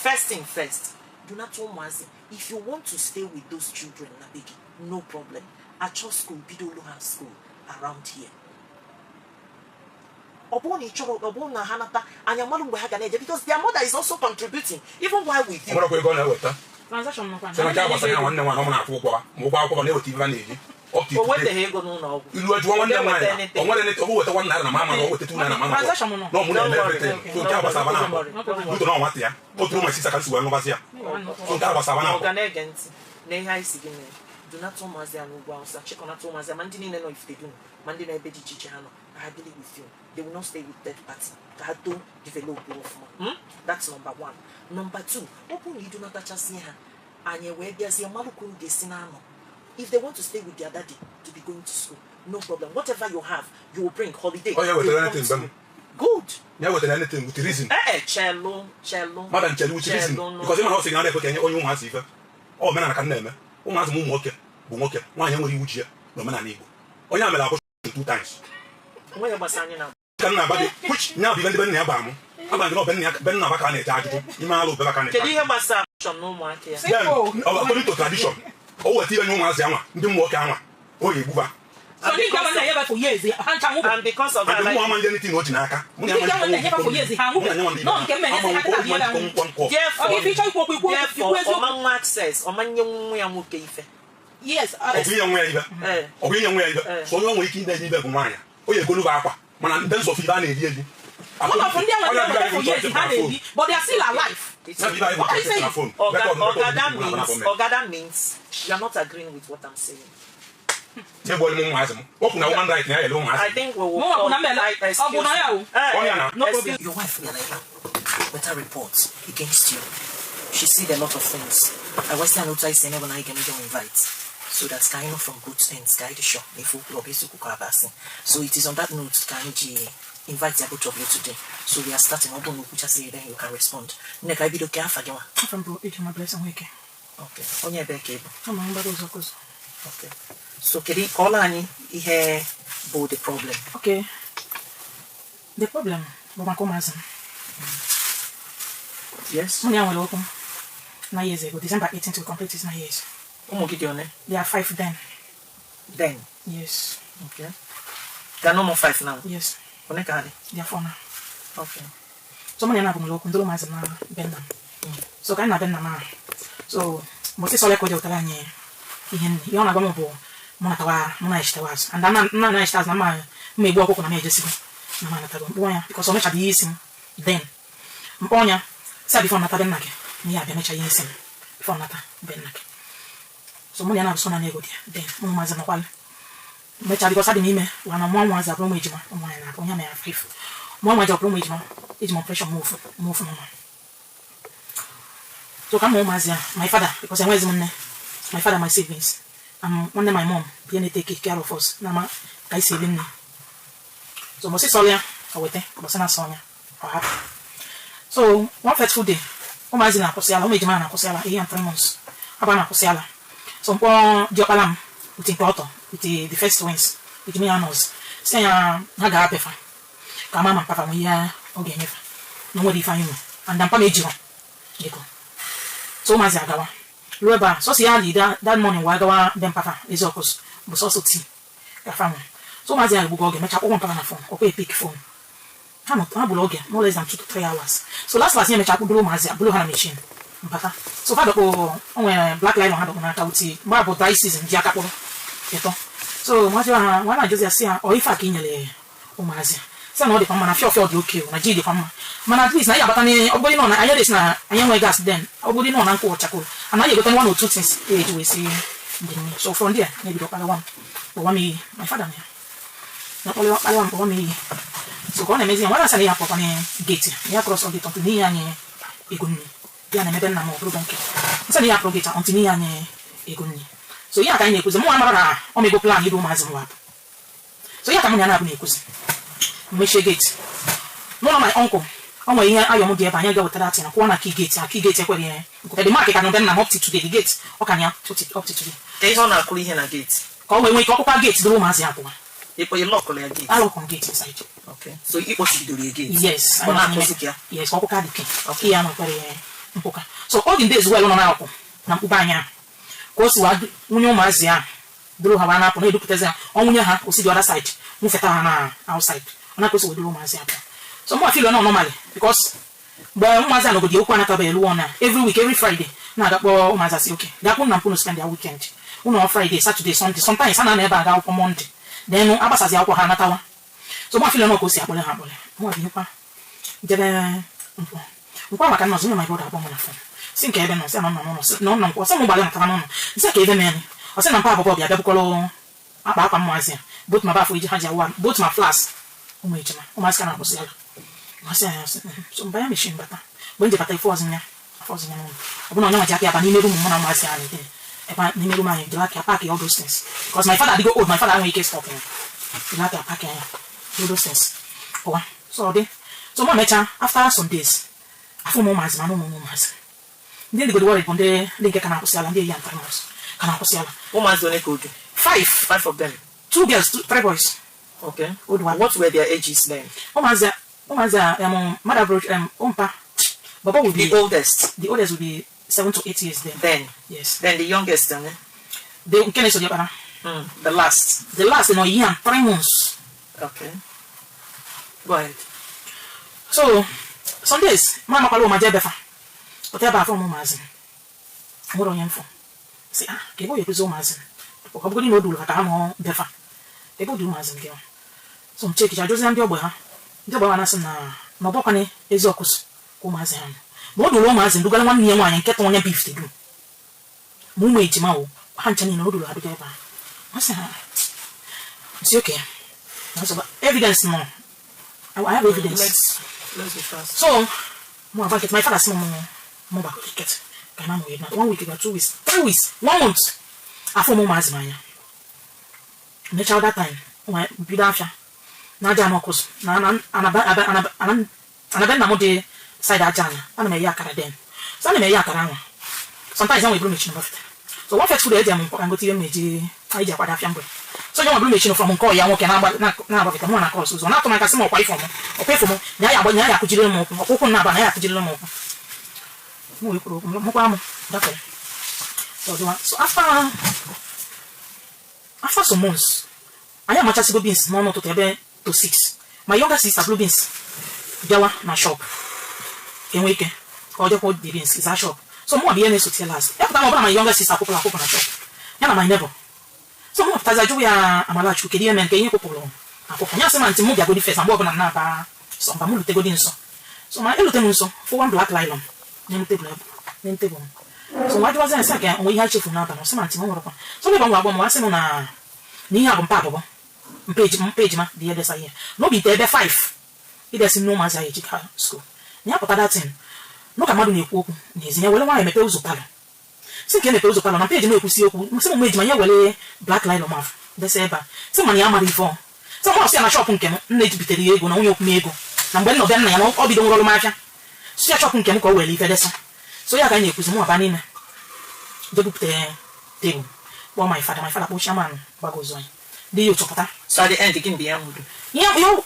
First thing first, do not ụmụazị. If you want to stay with those children na be gị, no problem. Achọ school, bidolu ha school around here. Ọ bụrụ na ị chọrọ, ọ bụrụ na ha nata, anyị amalụ mgbe ha ga na-eje, because their mother is also contributing even while with you. Nwere ego ọ na-eweta. Transaction nọkwa. Sị na nke a gbasara ya, nwanne nwaanyị, ọ na-akwụ ụgwọ ha, ma ụgwọ akwụkwọ na-eweta ife a na-eji. Up to O today. weteghị ego n'ụlọ ọgwụ. Ilu ajụọ nwanne m nwaanyị na o nwere nete, ọ bụ weta 1 naira na mama na o weta 2 naira na mama. Transaction nọ. Na ọ mụ na-eme Don't worry. everything. So nke a gbasara na Don't worry. Uto na ọnwata ya. Otu ụmụ isii ka nsi wee nụbazi ya. So nke a gbasara na Ọga na-ege ntị, na ihe anyị si gị mere, dunata ụmụazị ya n'ugwu Awụsa, chịkọnata ụmụazị ya, ma ndị niile nọ Ifitedunu, ma ndị nọ ebe dị iche iche ha nọ, ka ha bili with you. They will not stay with third party, ka ha too develop ọfụma. That's number one. Number two, ọ bụrụ na idunatachazie ha, anyị wee bịazie malụ ka unu ga-esi na-anọ. If they want to stay with their daddy to be going to school, no problem. Whatever you have, you will bring holiday. Oh, yeah, They wetara will come anything, to bam. Good. Ya wetara anything with reason. Ee, chelu, chelu. Madam, chelu with reason. Chelu, no. Because ịma na ọ sị na na-ekwe ka enye onye ụmụazị ife. Ọ omenala ka m na-eme. Ụmụazị m, ụmụ nwoke bụ nwoke, nwaanyị enweghị iwu ji ya n'omenala Igbo. Onye a mere akwụsị two times. Onwe ya gbasara anyị na Ka m na-agba gị, which nya bụ ibe ndị be nna ya gbara m. Agba gị na ọ be nna ya, be nna ba ka a na-eje ajụjụ. Ime alụ be ba ka a na-eje. Kedu ihe gbasara abortion na ụmụaka ya? Then, according to tradition, o weta ihe nye ụmụazị anwa, ndị ụmụ nwoke anwa, o ga-egbuba. So ndị nke ama na-enyebe for years, ha ncha nwụbe. And because of that, And mụ like, ama ndị anything o ji n'aka. Mụ na ya Ndị nke ama na-enyebe for years, ha nwụbe. Mụ na ya nwa ndị Nọ nke m enyezi ha kịta bịa ebe ahụ. Therefore, Ọ ga-efe ịchọ ikwu okwu, ikwu okwu, ikwu therefore, eziokwu. ọma nwa access, ọma nye nwa ya nwoke ife. Yes. Ọ bụ inye nwa ya ibe. Ee. Ọ bụ inye nwa ya ibe. Ee. So onye ọ nwere ike inye ibe bụ nwaanyị. O ya egolu bụ akwa. Mana ndị nsọ ibe a na-eri eri. One of ndị ahụ na-enyebe for years, ha na-ebi, but they are still alive. What are you saying? Oga, Oga, that means, Oga, that means you are not agreeing with what I'm saying. Nye bụ onye ụmụazị m. O kwuru na woman right na ya ele ụmụazị. I think we will. Mụ nwa bụ na mmele. I- Ọ bụ na ya o? Ọ ya na. No problem. Your wife bịara ebe a weta report against you. She said a lot of things. I was saying otu anyị si eme bụ na anyị ga-eme invite so that ka anyị nọ from both ends, ka anyị dị sure na ife okwu ọ bụ eziokwu ka abasị. So it is on that note ka anyị ji invite ya, both of you, today. So we are starting. Ọ bụrụ na okwuchasị ya, then you can respond. Nne, ka anyị bido. Ke afa gị nwa? Afọ m bụ Ejima Blessing Nweke. Okay. Onye ebe ka ị bụ? Ama m mgbada ụzọ kụzọ. Okay. So kedu, kọọla anyị ihe bụ the problem. Okay. The problem Bụ maka ụmụazị m. Yes. Mụ na ya nwere okwu 9 years ago, December 18 to complete his 9 years. Ụmụ gị dị one? They are five then. Then? Yes. Okay. They are no more five now? Yes. One ka ha dị? They are four now. Okay. So mụ na ya na-abụ nwere okwu ndụrụ ụmụazị m na be nna m. So ka anyị na-abịa nna m ahụ, so mbọsị sọla ka o jewetara anyị ihe nri, ihe ọ na-agwa m bụ mụ natawa, mụ na-echitewa azụ, and nna na-echite azụ na mma mma egbu ọkụkọ na m ejesigo na m anatago mkpụ ya, because o mechabeghị ihe isi m then. Mkpọ ọnya si a, before nata be nna gị na ihe abịa mecha ihe isi m before nata be nna gị. So mụ na ya na-abụ so na ego dị ya then, mụ na ụmụazị nọkwalụ mechaa, because adị m ime wa na mụọ nwa azụ abụrụ ụmụ ejima, ụmụ nwaanyị na-abụ onye mere five, mụọ nwa ji ọbụrụ ụmụ ejima, eji m operation mụ ofu mụ ofu n'ụlọ. So ka m mụọ ụmụazị ya, my father, because enweghịzi m nne, my father, my siblings and nwanne my mom bịa na-etake care of us na ma ka anyị si eri nne. So mbọsị sọrọ ya o weta, mbọsị na-asọ ya ọ hapụ. So one fateful day, ụmụazị na-akwụsị ala, ụmụ ejima na-akwụsị ala ihe ya 3 months aba na-akwụsị ala. So mkpọ diọkpala m with nke ọtọ, with the first twins, ejima ya nọz, si ya ha ga-apịfa ka ama ma mpafa nwe ihe ọ ga-enyefe na o nwere ife anyị nwe, and mpa m ejiro ego. So ụmụazị agawa ruo ebe a, sọsọ ya li that morning wee gawa be mpafa ezi ọkụzụ bụ sọsọ tii ka fa nwere. So ụmụazị ya egbugo oge, mechaa kpọkpọ mpafa na phone, ọkwa epick phone. Ha nọ ha gburu oge no less than 2 to 3 hours. So last last, ya mechaa kpụdoro ụmụazị a bụrụ ha na machine mbata. So fa dọkpụ o nwere black nylon ha dọkpụ n'aka wuti mgbe a bụ dry season ji aka kpụrụ ịtọ. So ụmụazị ha nwa na-ajụzi ya, sị ya ọ ife a ka ị nyere ụmụazị, sị na ọ dịkwa mma, na fịọ fịọ dị oke o, na ji dịkwa mma, mana at least na anyị abata na ọ bụrụ nọ na anyị desi na anyị enweghị gas then, ọ bụrụ nọ na nkụ ọchakoo anaghị egote one or two things eji wee si ndị nne. So from there na-ebido kparawa m, kpọwa m iyi. My father na ya na kpọrọ kparawa m, kpọwa m iyi. So ka ọ na-emezi ya, nwa na-asa na ya akpọkwa na gate ya, cross gate until n'ihe anyị ego nri ya na-emebe nna m ọ bụrụ nke nsị na ya akpọrọ gate until n'ihe anyị ego nri. So ihe a ka anyị na-ekwuzi, mụ nwa mara na ọ mego plan ibe ụmụazị m wapụ. So ihe a ka mụ na ya na-abụ na-ekwuzi, mechie gate n'ụlọ my uncle. Ọ nwere ihe ayọ m dị ebe anyị ga-wetara atị na kwụọ na key gate a, key gate ekwere ya nkwute. The mark ka nọ be nna m up to today, the gate ọ ka na ya up to today. Ka ihe ọ na-akụrụ ihe na gate? Ka ọ wee nwee ike ọkpụkpa gate doro ụmụazị ya pụwa. Ịkpọ ịlọkụrụ ya gate? Alụkọ m gate inside. Okay. So ịkpọchibidoro ya gate? Yes. Ọ na-akụzi ka ya? Yes, ọkpụkpa dị key ya nọkwere ya mkpụka. So all the days well nọ na-akwụ na mkpụba anya ka o si wa nwunye ụmụazị ya doro ha wa na-apụ na-edupụtazi ha, ọ nwunye ha o si the other side nwụfeta ha na outside, ọ na-ka o si wedoro ụmụazị ya pụọ. So mụ feel no normally, because mgbe ụmụazị anọgodi okwu anatabeghị elu na every week, every Friday na-aga kpọọ ụmụazị asị oke gakpụ na mpụnụ spend their weekend ụnọ, Friday, Saturday, Sunday, sometimes ha na-anọ ebe a ga akwụkwọ Monday, then agbasazi akwụkwọ ha anatawa. So mụ feel no ka o si akpọle ha akpọle. Mụ binyekwa jebe nkwọ nkwọ maka nọọsụ nwunye my brother akpọ m na phone, si nke ebe nọ, sị na nọ n'ụlọ, sị na ọ nọ nkwọ, sị m gbalị natara n'ụlọ, nsị ka ebe mere. Ọ sị na mpa abụbọ bịa bịa bụkọrọ akpa akwa mmụazị ya, both ma bafụ iji ha ji awụ, both ma flask ụmụ ejima, ụmụazị ka na-akwụsị ala. Masị ya sị so mba ya mechie mbata. Mgbe m ji bata ife ọzọ ya afọ ọzọ ya n'ụlọ, ọ bụ na onye nwa ji aka ya ba n'ime room mụ na ụmụazị anyị dị ebe n'ime room anyị, jiri aka ya pack all those things, because my father adịgo old, my father enweghị ike stop ya, jiri aka ya pack ya all those things pụwa. So ọ dị so mụ mechaa, after some days, afọ ụmụ ụmụazị ma na ụmụ ụmụazị ndị ndịgodo worried bụ ndị nke ka na-akwụsị ala, ndị eyi antamals ka na-akwụsị ala. Ụmụazị one ka o du? Five. Five of them? Two girls, two, three boys. Okay. Old one. What were their ages then? Ụmụazị a mother bro umpa baba will be The oldest? The oldest will be 7 to 8 years then. Then? Yes. Then the youngest then, eh? The nke na-eso diọkpara. The last? The last nọ year and 3 months. Okay, go ahead. So some days ma amakwala ụma jee befa pụta ebe afọ m ụmụazị nwere onye mfụ, si ah, ka ebe o ekwuzi ụmụazị, ọ bụgodị na o duru ha ka ha nọ befa, ebe o dị ụmụazị nke so m chekicha jụzie ndị ogbe ha, ndị ogbe ha na-asị m na na ọbọkwana ezi ọkụsụ ka ụmụazị ha nọ, ma o duru ụmụazị ndugara nwanne ya nwaanyị nke tụ onye bụ ifite dum, ma ụmụ ejima o ha ncha niile o duru ha duga ebe ahụ. Ọ sị ha nsi oke na nsogbu evidence nọ. I have evidence. Let's be fast. So mụ agba nkịtị. My father sị m mụ gba nkịtị ka na mụ na one week ga, 2 weeks, 3 weeks, one month, afọ m ụmụazị m anya. Mechaa that time nwa bido afịa na aja anọ ọkụzụ na anabe nna m dị side aja ana, ana m eye akara den. So ana m eye akara ahụ sometimes, enwe eburu mechin bafete. So one fateful day, eji m nkwaka ngote ihe m na-eji anyị ji akwado afịa mgbe. So So onye nwa bụrụ machine from nke ọya nwoke na-agbafete mụ na cross ụzọ na-atụ m aka, sị m ọkwa ifo m, ọkwa ifo m na ya agba, na ya akụjiri m ụkwụ, ọkwa ụkwụ m na-aba, na ya akụjiri m ụkwụ. M wee kwuru okwu mụkwa m gafere. So ọdịwa. So after some months, anyị amachasịgo beans n'ọnụ ụtụtụ ebe to 6. My younger sister blue beans bịawa na shop ka enwe ike ka ọ jekwa the beans zaa shop. So mụ bụ ihe na-esote last ya pụta, ma ọ bụla my younger sister akwụpụrụ akwụpụ na shop ya na my neighbor. So mụ pụtazi ajụ ya, "Amalachukwu, kedu ihe mere nke ihe kwụpụrụ akwụpụ?" Ya sị ma ntị mụ bịagodi first, na mgbe ọbụla m na-aba so mba, mụ lutegodi nso. So ma elute m nso, fụ one black nylon n'elu tebụl n'elu tebụl m. So nwa jụwazi ya sị ka onwe ihe a chefuru n'abalị. Ọ sị ma ntị m nwerekwa. So ebe m gwa m nwa sị m na ihe a bụ mpa abụbọ mpa ejima dị ihe desa ihe n'obi ite ebe 5 idesi nne ụmụazị anyị eji ka school na ya pụta datin n'ụka mmadụ na-ekwu okwu n'ezi. Ya were nwaanyị mepee ụzọ parlour, si nke emepe ụzọ parlour na mpa ejima ekwusi okwu, sị m ejima ya were black nylon afụ desa ebe a, sị mana ya amara ife ọ sị m ọsị ya na shop nke m nna ejibitere ya ego na nwunye okwu m ego na mgbe m nọ bịa nna ya na ọ bido nwere ọrụ m afịa, si ya shop nke m ka ọ were ife desa. So ya ka anyị na-ekwuzi, mụ aba n'ime je bupụta tebụl, kpọọ my father. My father kpọọ chairman gbago ụzọ anyị dị ya ụchọpụta. So at the end, gịnị bụ ya nwụrụ?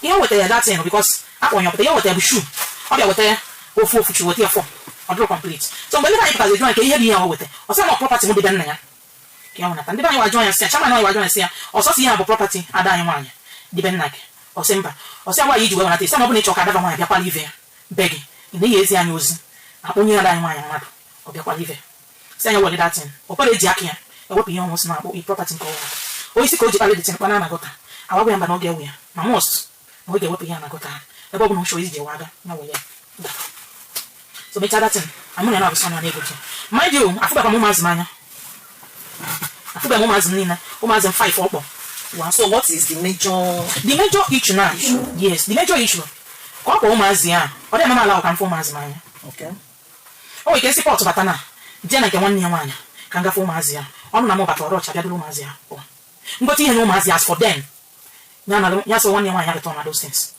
Ihe o wetara ya that thing, because akpọ ya ọpụta, ihe o wetara bụ shoe. Ọ bịa weta ofu ofu shoe, weta ya four, ọ dịrọ complete. So mgbe ndị be anyị pụtazi jụọ ya ka ihe dị ihe o weta, ọ sị na property m dị be nna ya ka ya nwenata. Ndị be anyị wajụọ ya, sị ya, chairman anyị wajụọ ya, sị ya, ọsọsọ ihe a bụ property ada anyị nwaanyị dị be nna gị? Ọ sị mba. Ọ sị ya nwaanyị iji wee wenata, isi ma ọ bụ na ịchọ ka adaba nwaanyị bịakwala ive ya be gị, ị naghị ezi anyị ozi akpọnye ada anyị nwaanyị mmadụ ọ bịakwala ive. Si anya were datin, ọ kwere eji aka ya ewepụ ihe ọnwụ si na akpọ property nke ọnwa onye isi ka o ji kpalị dịtin kpana anagọta awagwa ya mba na ọ ga-ewe ya na most na ọ ga-ewepụ ihe anagọta ha ebe ọ bụ na ọ iji ewe aga ya were ya. So mechaa datin, anyị na na-abụ sọ na ego ji. Mind you, afụbakwa m ụmụazị m anya, afụbeghị m ụmụazị m niile, ụmụazị m 5 ọkpọ wa. So what is the major The major issue now, yes, the major issue ka ọ kpọ ụmụazị ya, ọ dị ama ala ka m fụ ụmụazị m anya. O nwere ike si pọtụ bata na jee na nke nwanne ya nwaanyị ka m gafe ụmụazị ya ọnụ na m bata ọrụ ọcha bịadoro ụmụazị ya pụọ ngote ihe nye ụmụazị. As for them, ya na ya sị nwanne ya nwaanyị ya return na those things.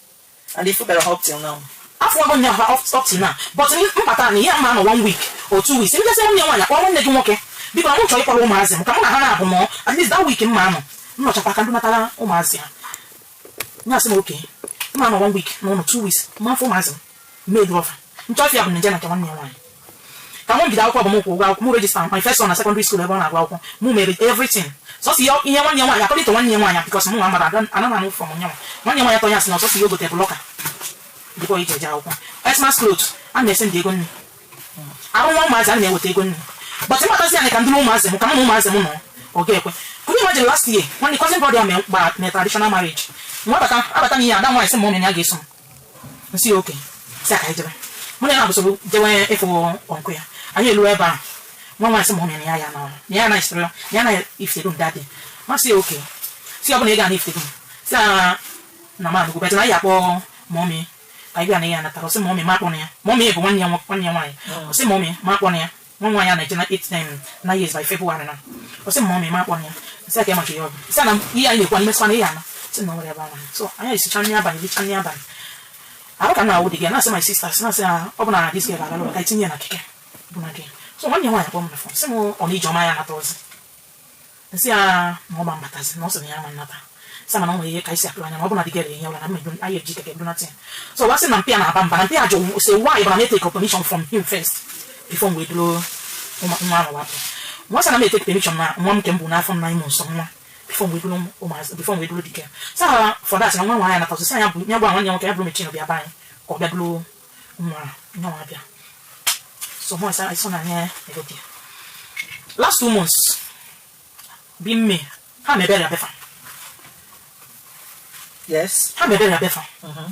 And if you better up till now? Afọ nwago nya up till now, but mbata na ihe mma nọ one week or 2 weeks, ndị nwanne ya nwaanyị akpọ nwanne gị nwoke, biko na m chọrọ ịkpọrọ ụmụazị m ka mụ na ha na-abụ nọ at least that week mma anọ nnọchakwa ka ndị natara ụmụazị ha. Ya sị m oke mma nọ one week n'ụlọ, 2 weeks mma afọ ụmụazị m mee ọfa nchọ ya bụ nje na nke nwanne ya nwaanyị ka mụ bido akwụkwọ bụ m kwụ ụgwọ akwụkwọ, mụ register my first son na secondary school ebe ọ na-agụ akwụkwọ, mụ mere everything. Sọsọ ihe nwanne ya nwaanyị akọlịta nwanne ya nwaanyị, because mụ nwa mara ana anụ from nyanwa nwanne ya nwaanyị atọ ya sị na ọsọsọ ihe o gotere bụ locker dịkwa iji eje akwụkwọ, Xmas cloth a na-ese ndị ego nri arụ nwa ụmụazị a na-eweta ego nri. But ịmatazi anyị ka ndị ụmụazị m ka mụ na ụmụazị m nọ, ọ ga-ekwe. Could you imagine, last year nwanne cousin brother ya gbara na traditional marriage, nwa abata abata n'ihe ada nwaanyị sị m ọmị na ya ga-eso m nsị ya oke si aka anyị jebe. Mụ na ya na-abụsoro jewe ịfụ ọnkụ ya. Anyị elu ebe a, nwa nwaanyị sị m ọmị na ya ya na na ya na isitere na ya na ifitego m daddy masị ya oke si ọ bụla ị ga na ifitego m si ya na m anụgo bet na anyị akpọ mọmị ka anyị bịa na ya natara. Ọsị mọmị ma akpọ na ya, mọmị bụ nwanne ya nwanne ya nwaanyị. Ọsị mọmị ma akpọ na ya, nwa nwaanyị a na-eje na 8 9 years by February na ọsị mọmị ma akpọ na ya. Sị aka ya maka ihe ọ bụ sị na ihe anyị na-ekwu anyị mesịkwa na ihe ana sị na o nwere ebe a na. So anyị esicha nri abalị, richa nri abalị, arụ ka m na-awụ dị gị na-asị my sisters na-asị ha ọ bụ na this girl agala ụlọ ka anyị tinye ya na keke bụ na gị. So nwanne ya nwaanyị akpọ m na phone, sị m ọ na ijeọma ya nata ozi, nsị ya na ọ gba mbatazi na ọ sị na ya ma nnata, sị mana ọ nwere ihe ka anyị si atụrụ anya na ọ bụ na dị gere ihe ụla na mmedu anyị eji keke donata ya. So wa sị na mpịa na-aba mba na mpịa jụ sị why bụ na m take permission from him first before m wee duro nwa ahụ wapụ. Nwa sị na m etake permission na nwa m nke m bụ n'afọ nna ime nsọ nwa before m wee duro ụmụazị, before m wee duro dike sị ha. For that na nwa nwaanyị anata sị ya bụ ya gwa nwanne ya nwoke ya bụrụ mechin bịa be anyị ka ọ bịa duro nwa nwa abịa. So mụ asị na anya egote last 2 months bi mme ha mebere ya befa. Ha mebere ya befa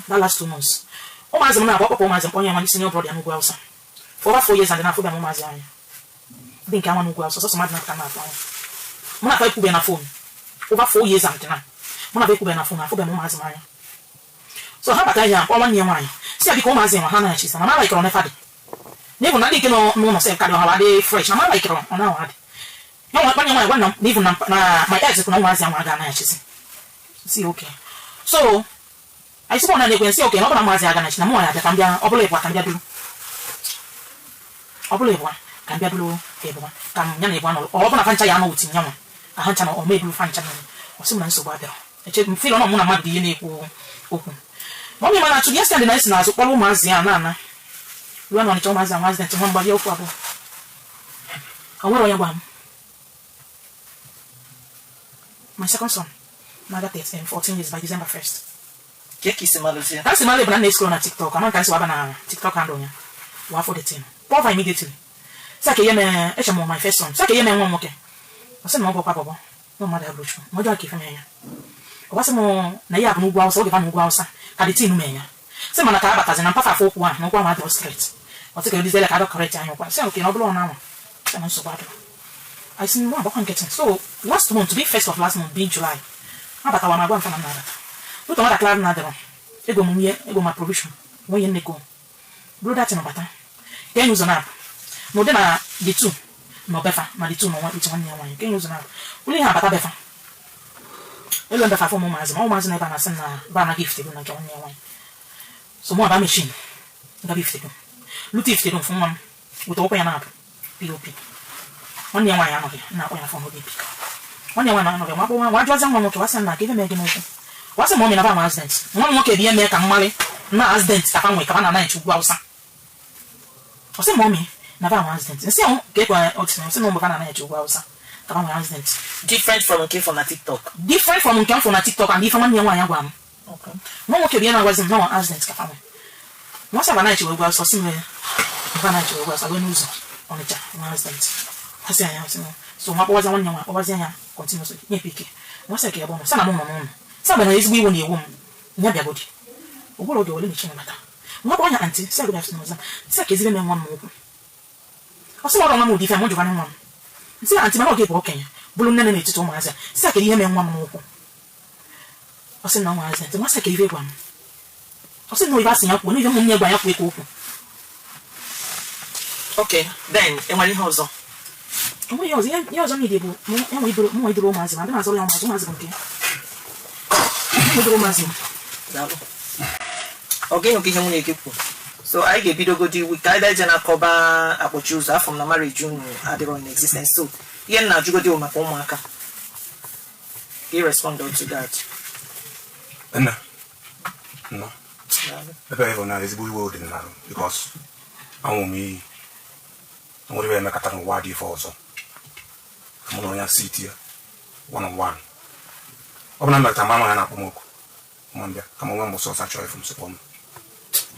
that last 2 months. Ụmụazị m na-agba ọkpọkọ ụmụazị m kpọnye ya nwa senior brother ya n'ugwu Awụsa for over 4 years and na-afụbịa m ụmụazị anya ndị nke anwa n'ugwu Awụsa. Sọsọ mmadụ na-apụta na-atụ anya mụ na-akpa ekwube na phone over 4 years and na mụ na-akpa ekwube na phone, afụbịa m ụmụazị m anya. So ha bata ya kpọọ nwanne ya nwaanyị si ya biko ụmụazị nwa ha na-achị na ma laikọrọ nefa dị n'ịbụ na ndị nke nọ n'ụlọ sef karị ọha adị fresh na ma laikọrọ ọ na adị ya nwa nwanne nwaanyị gwa na na even na my ex kwụ na ụmụazị anwa aga anaghịchisi si oke. So anyị sịkwa na na-ekwe nsị oke na ọ bụla ụmụazị aga nachi na mụ nwaanyị abịa ka m bịa ọ bụla ịbụa ka m bịa duru ọ bụla ịbụa ka m bịa duru ịbụa ka m ya na ịbụa nọrọ ọ bụla fancha ya anọ wuti nyanwa ka ha ncha na ọ ma eburu fancha nọ. Ọ sị m na nsogbu abịara. Eche m feel na mụ na mmadụ bụ ihe na-ekwu okwu. Ma ọ bụ mana atụ ya stand na esi n'azụ kpọrọ ụmụazị ya na-ana ruo na Ọnịcha, ụmụazị ahụ accident nwa mgbali okwu abụọ. O nwere onye gwa m. My second son na-aga 13, 14 years by December 1st. Ka ka isi malụzie? Ka si mara bụ na na-escroll na TikTok, ama ka si waba na TikTok handle ya wa for the team kpọva immediately, sị ka ihe mee. Eche m my first son, sị ka ihe mee nwa m nwoke. Ọ sị na ọ bụkwa bọbọ na mmadụ abụrụ chukwu ma ọjọọ ka ife mee ya. Ọ gwasị m na ihe a bụ n'ugwu Awụsa, oge fa n'ugwu Awụsa ka the team mee ya. Sị mana ka abatazi na mpafa afọ ụkwụ a na ụkwụ ahụ adịrọ straight. Ọ sị ka edizele ka adọ correct anya ụkwụ. Sị nke na ọ bụrụ ọ na-anwa, sị na nsogbu adịrọ. I sị mụ agbakwa nkịtị. So last month, be first of last month, be July, abatawa m agwa mfa na m na-abata otu nwatakịrị ahụ na-adịrọ ego m nwunye ego ma provision nwunye nneko bụrụ datin bata ka enye ụzọ na-apụ n'ụdị na the two nọ befa na the two nọ with nwanne ya nwaanyị ka enye ụzọ na-apụ ụlọ ihe abata befa elu mbefa afọ ụmụazị ma ụmụazị na ebe a na-asị m na ba anaghị ifite na nke nwanne ya nwaanyị. So mụ aba machine gaba ifite lute ifite mfụ nwa m weta ụkwụ ya na-apụ pop. Nwanne ya nwaanyị anọghị, na-akpọ ya phone, oge pick. Nwanne ya nwaanyị anọghị. Nwa akpọ nwa ajụọzi nwa nwoke, wasị na ka ife mee gị n'ụkwụ. Wasị ma ọ mere na ba accident. Nwa m nwoke bụ ihe mee ka mmalị na accident ka fa nwee ka fa na anaghị ugwu Awụsa. Ọ sị ma ọ mee na ba nwe accident. Nsị ahụ ka ekwe ọtị sị na mgbe fa na anaghị ugwu Awụsa ka fa nwee accident. Different from nke from na TikTok. Different from nke m fụrụ na TikTok and ife nwanne ya nwaanyị gwa m. Nwa nwoke bụ ihe na-agwazi m na nwa accident ka fa nwee. Nwa sị anaghị ugwu Awụsa, sị m mba anaghị ugwu Awụsa ruo n'ụzọ Ọnịcha nwa accident. Asị anya sị m so nwa kpọwazi nwanne ya nwa kpọwazi anya continuously nye pick. Nwa sị ka ya bụ sị na mụ nọ n'ụlọ, sị na ezigbo iwe na-ewu m, ya bịagodi ụgbọrọ oge ole na-eche bata. Nwa kpọ ya, "Aunty," sị, "Good afternoon," sị ka ezigbo eme nwa m okwu. Ọ sị ọrụ nwa m ụdị ife m jụkwana nwa m. Nsị, "Aunty, mana ọ ga-ebu okenye bụrụ nne n'etiti ụmụazị a," sị ka ihe mee nwa m n'ụkwụ. Ọ sị na nwa accident. Nwa sị ka ife gwa m. Ọ sị na ife asị ya kwuo na ife ụmụnne gwa ya kwuo ka okwu. Okay, then enwere ihe ọzọ? Onwe ihe ọzọ. Ihe ọzọ niile bụ mụ idoro ụmụazị ma ndị na-azọrọ ya ụmụazị. Ụmụazị bụ nke ya, mụ idoro ụmụazị m. Daalụ. Ọ ga-enwe ihe nwunye gị kwuru. So anyị ga-ebidogodi ka anyị eje na-akọba akpọchi ụzọ afọ m na marriage unu adịrọ in existence. So ihe m na-ajụgodi bụ maka ụmụaka. Ka ị respond to that. Nna nnọọ. Daalụ. Ebe ịhụ na ezigbo iwe dị n'arụ because anwụ m iyi nwere ebe emekọta n'ụwa dị ife ọzọ mụ na onye si ya one on one. Ọ bụ na mmekọta mama ya na-akpọ m oku ma mbịa ka m nwe m sọsọ achọrọ ifu m sịkpọ m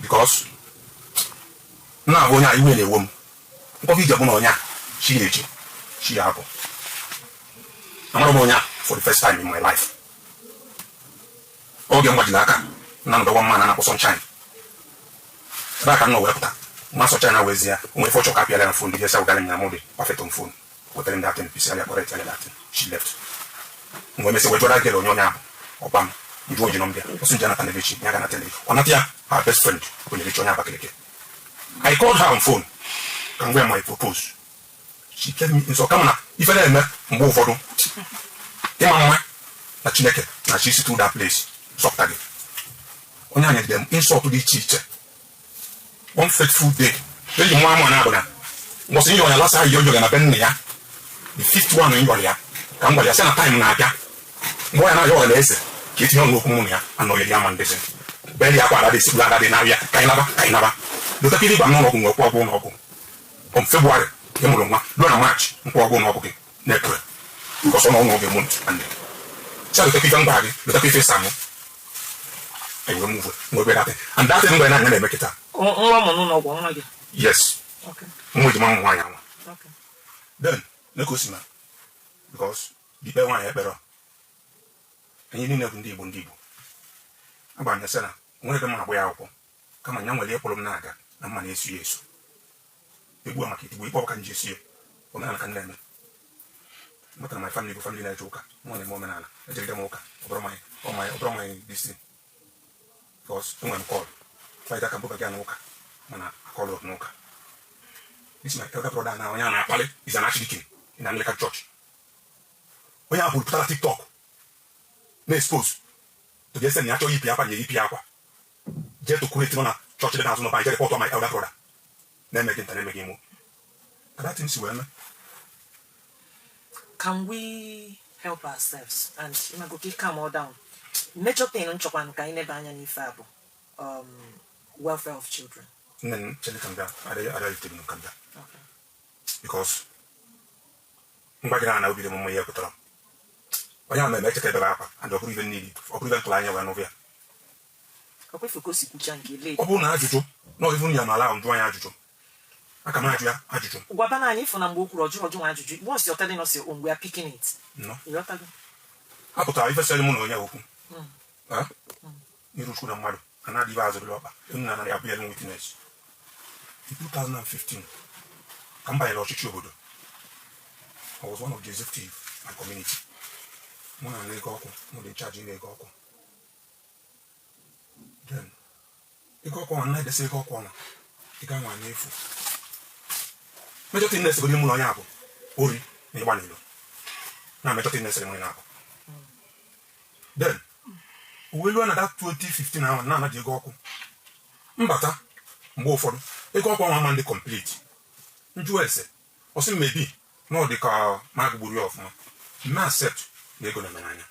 because m na-ahụ onye a, iwe na-ewe m nkwọfọ ije bụ na onye a chi na-eji chi ya abụ amara m onye a for the first time in my life. Oge m gbajiri aka na nọdụ nwa na na-akpọ Sunshine ebe a ka m nọ wee pụta nwa Sunshine wee ya onwe ife ọchọ ka apịala na phone dị esa ụgara m na mụ dị perfect on phone wetara m datin pisi alịa kpọrọ etiala datin. She left. Mgbe mesị wee jụra gere onye onye ahụ ọgba m njụ oji nọ mbịa ọsị nje nata nebechi ya ga nata nebechi ọ nata ya her best friend onyerechi onye Abakaliki. I called her on phone ka m gwa ya my propose. She gave me nsọ kama na ife na-eme mgbe ụfọdụ ịma mma na Chineke na chi si through that place zọpụta gị. Onye anyị dị m insult dị iche iche. One fateful day eji nwa ama na-abụ na mbọsị nyọrọ ya lasa ahụ yọrọ ya na be nne ya, the fifth one nyọrọ ya ka m gwara ya sị na time na-abịa mgbe ya na-ayọ ọra na eze ka etinye ọnụ okwu mụ na ya anọghị ya ma ndezi bee ya akwa ada dị esikpuru ada dị na-abịa ka anyị naba ka anyị naba lotakịrị ịgba m n'ụlọ ọgwụ nwee kwụ ọgwụ ụlọ ọgwụ from February ka ị mụrụ nwa ruo na March nkwụ ọgwụ ụlọ ọgwụ gị na April because ọ nọ ụlọ ọgwụ month and sị lotakwa ife ngwa gị lotakwa ife ịsa mụ anyị wee move nwee that thing and that thing ngwa na anya na-eme kịta. Nwa mụ n'ụlọ ọgwụ nwa gị? Yes. Okay. Nwa ejima m nwaanyị anwa. Okay. Then na ka o si ma because ikpe nwaanyị ekpere anyị niile bụ ndị Igbo ndị Igbo agwara m ya sị na nwere ebe m na-agba ya akwụkwọ kama nya nwere ịkpụrụ m na-aga na mma na-eso ya eso egbu a maka itigbo ikpe ọka nji esi ya omenala ka m na-eme maka na my family bụ family na-eje ụka. Mụ na-eme omenala ejegide m ụka ọ bụrụ my ọ my ọ bụrụ my this thing because enwere m call fight aka mbụba gị n'ụka mana akọlụ n'ụka. This my elder brother na onye a na-akpali is an archdeacon in Anglican Church. Onye ahụ pụtara TikTok na-expose to the extent na ya achọghị ipi akwa nye ipi akwa jee to create nọ na chọọchị dị n'azụ nọ jee report my elder brother na-eme gị nta na-eme gị imo ka that thing si wee mee. Can we Help ourselves and ịmago ka calm all down. Major thing nchọkwanụ ka anyị nebe anya n'ife a bụ welfare of children. Nne m, chere ka m bịa, ada itere m ka m bịa. Okay. Because ngwa gị na obi dị m mma, ihe pụtara onye ahụ na-eme echeta ebere akwa and ọ bụrụ ibe niile, ọ bụrụ ibe ntụrụ anya wee nụrụ ya. Ọ kwefu ka o si kwucha nke lee. Ọ bụrụ na ajụjụ na ọivu ya n'ala ahụ, jụọ ya ajụjụ, aka m ajụ ya ajụjụ. Gwabana anyị ịfụ na mgbe o kwuru ọjụrụ ọjụ nwa ajụjụ. Once you're telling us your own, we are picking it. Nnọọ. Ịghọtago? A pụtara ifesịrị mụ na onye okwu. Ha? N'iru Chukwu na mmadụ na na-adị ibe azụrịla ọkpa enu na anaghị abụ ya witness. In 2015 ka m banyere ọchịchị obodo, I was one of the executive my community. Mụ na ego ọkụ, mụ dị in charge ire ego ọkụ. Then ego ọkụ ahụ na-edesa ego ọkụ ọnwa, ego ahụ n'efu. Major thing na-esegoro mụ na onye a bụ ori na ịgba n'ilo na major thing na-esere mụ na abụ. Then uwe luo na that 2015 ahụ na-anaghị ego ọkụ mbata. Mgbe ụfọdụ ego ọkụ ahụ ama ndị complete. Njụ ese, ọ sị m mebi na ọ dị ka ma agụgburu ya ọfụma, mme accept na ego na-eme n'anya,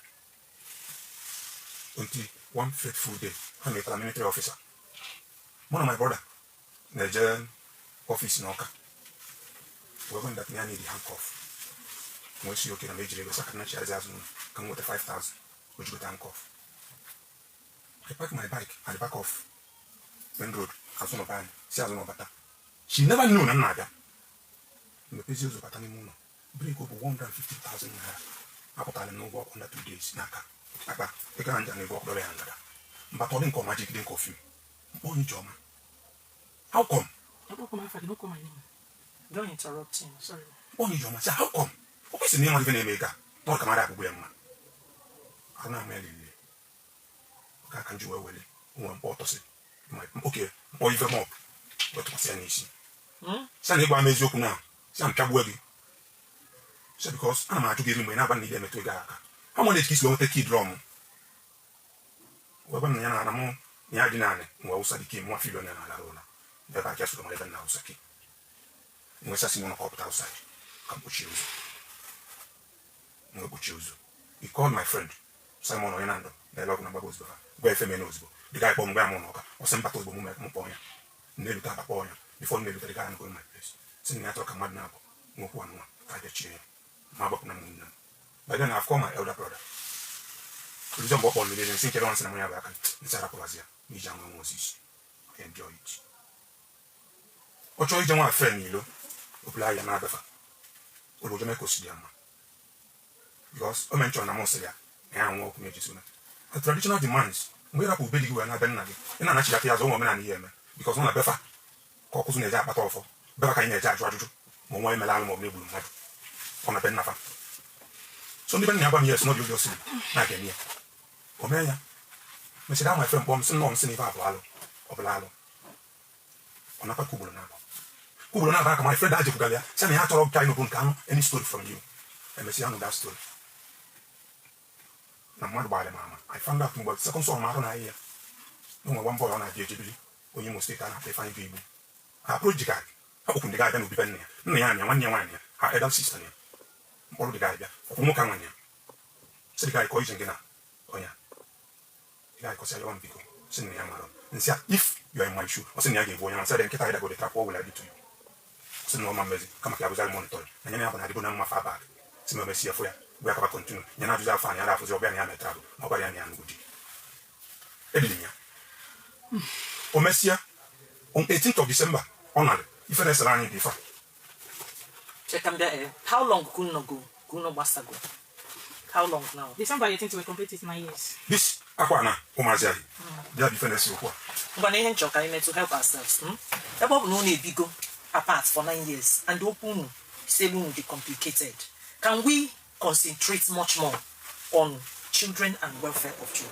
until one fateful day ha metara military officer. Mụ na my brother na-eje office n'Ọka wee gwa m that ya need handcuff. Wee si oke na m ejiri ego saka na chiazi azụ n'ụlọ ka m nweta 5000 o jigote handcuff. I park my bike at the back of main road, azụ n'ọba anyị si azụ n'ọbata. She never knew na m na-abịa. Mepezi ụzọ bata n'ime ụlọ, break bụ 150,000 naira apụtara m n'ụgwọ under 2 days n'aka akpa ego ahụ nja na ego ọkpọrọ ya ngada mbata. Ọ dị nke ọma jigide nke ofim mkpọ onye ijeọma, how come? Akpọkọ m afa gị, no call my name. Don't interrupt him. Sorry. Mkpọ onye ijeọma sị, how come? O kwesịrị na ịnwa ife na-eme ego a na ọ ka mara akwụkwọ ya mma arụ na ama ya lele oge aka nji wee wele nwe mkpọ ọtọsị oke mkpọ ife mọp wee tụkwasị ya n'isi. Sị na ịgwa m eziokwu na sị na mpịagbuo gị, sị because ana m ajụ gị eri mgbe ị na-agba na ide emetụ ego aka. Ha ma na-eji isi wee nweta key drum wee gwa m na ya na mụ na ya dị naanị mgbe awụsa dị key nwa filo ya na-alara ụla ebe a soro mara ebe na awụsa key nwee sasị n'ụlọ ka ọ pụta outside ka m kpochie ụzọ. M kpochie ụzọ. He called my friend Simon onye na ndụ na-ele ọgụ na mgbago ozugbo ha gwa efe mene ozugbo dịga ịkpọ mgbe ya mụ n'ụka. Ọ sị mbata ozugbo mụ kpọọ ya na-elute aba kpọọ ya before na-elute dịga ya go my place, sị na ya chọrọ ka mmadụ na-abụ nwekwu anụnwa ka abịa chie ya ma agbapụ na m nne m. By then I've called my elder brother. Oluzo mgbe ọ kpọrọ m niile nsị nkere nsị na mụ ya bụ aka nsị arapụlazi ya na iji anwe nwe osisi. I enjoy it. Ọ chọọ ije nwa afe n'ilo obula ya na-abefa ụlọ mee ka o si dị ya mma because o menchọrọ na mụ sịrị ya na ya anwụ ọkụ na-eji na the traditional demands. Mgbe ị rapụ ube di gị wee na-abịa nna gị, ị na-anachi aka ya azụ ụmụ omenala ihe eme because ọ na befa ka ọkụzụ na-eje akpata ọfọ befa ka anyị na-eje ajụ ajụjụ ma onwe emela alụ ma ọ bụ na-egburu mmadụ ọ na be nna fa. So ndị be nna ya gwa m yes n'obi obi osiri na-aga eme ya o mee ya mesịrị ahụ efe mkpọ m sị nnọọ m sị na ife abụ alụ ọ bụla alụ ọ nakwa ka ugboro na-abụ ka ugboro na-abụ aka my friend ajekwugara ya sị na ya chọrọ ka anyị nụbụ nke anụ any story from you. Emesịa anụ that story na mmadụ gbara m ama. I found out mgbe second son m arụ na ahịa na onwe one boy ọ na-abịa ejebili onye Imo State a na-akpọ Ifeanyị bụ Igbo. Ha approach the guy, ha kpọkwu ndị guy bịa n'obi be nna ya, nna ya anya nwanne ya nwaanyị ya, ha elder sister ya mkpọrọ the guy bịa ọkwụ nwoke a nwanne ya sị the guy kọọ ije gị na onye the guy kọsịa ya biko sị na ya mara nsị ya, if you are in my shoe, ọ sị na ya ga-ebu onye ma sị ya nkịta ịdago the trap, what will I do to you? Ọ sị na ọma mmezi kama ka ya bụzi monitor na ya bụ na adịgo na mma fa back si ma emesi ya fụ ya gwa ya kaba continue ya na-ajụzi afọ anyị ara afụzi ọbịa na ya metara ma ọ gwara ya na ya nụgodi ebili ya o mesịa. On 18th of December ọ narị ife na-esere anyị bụ ife a. Check am there. How long ka unu go? Ka unu gbasago? How long now? December 18th we complete it 9 years. This akwa na ụmụazị anyị bịa bụ ife na-ese okwu a. Ngwa na ihe nchọ ka anyị mee to help ourselves. Ebe ọ bụ na unu ebigo apart for 9 years and okwu unu selu unu dị complicated, can we concentrate much more on children and welfare of children?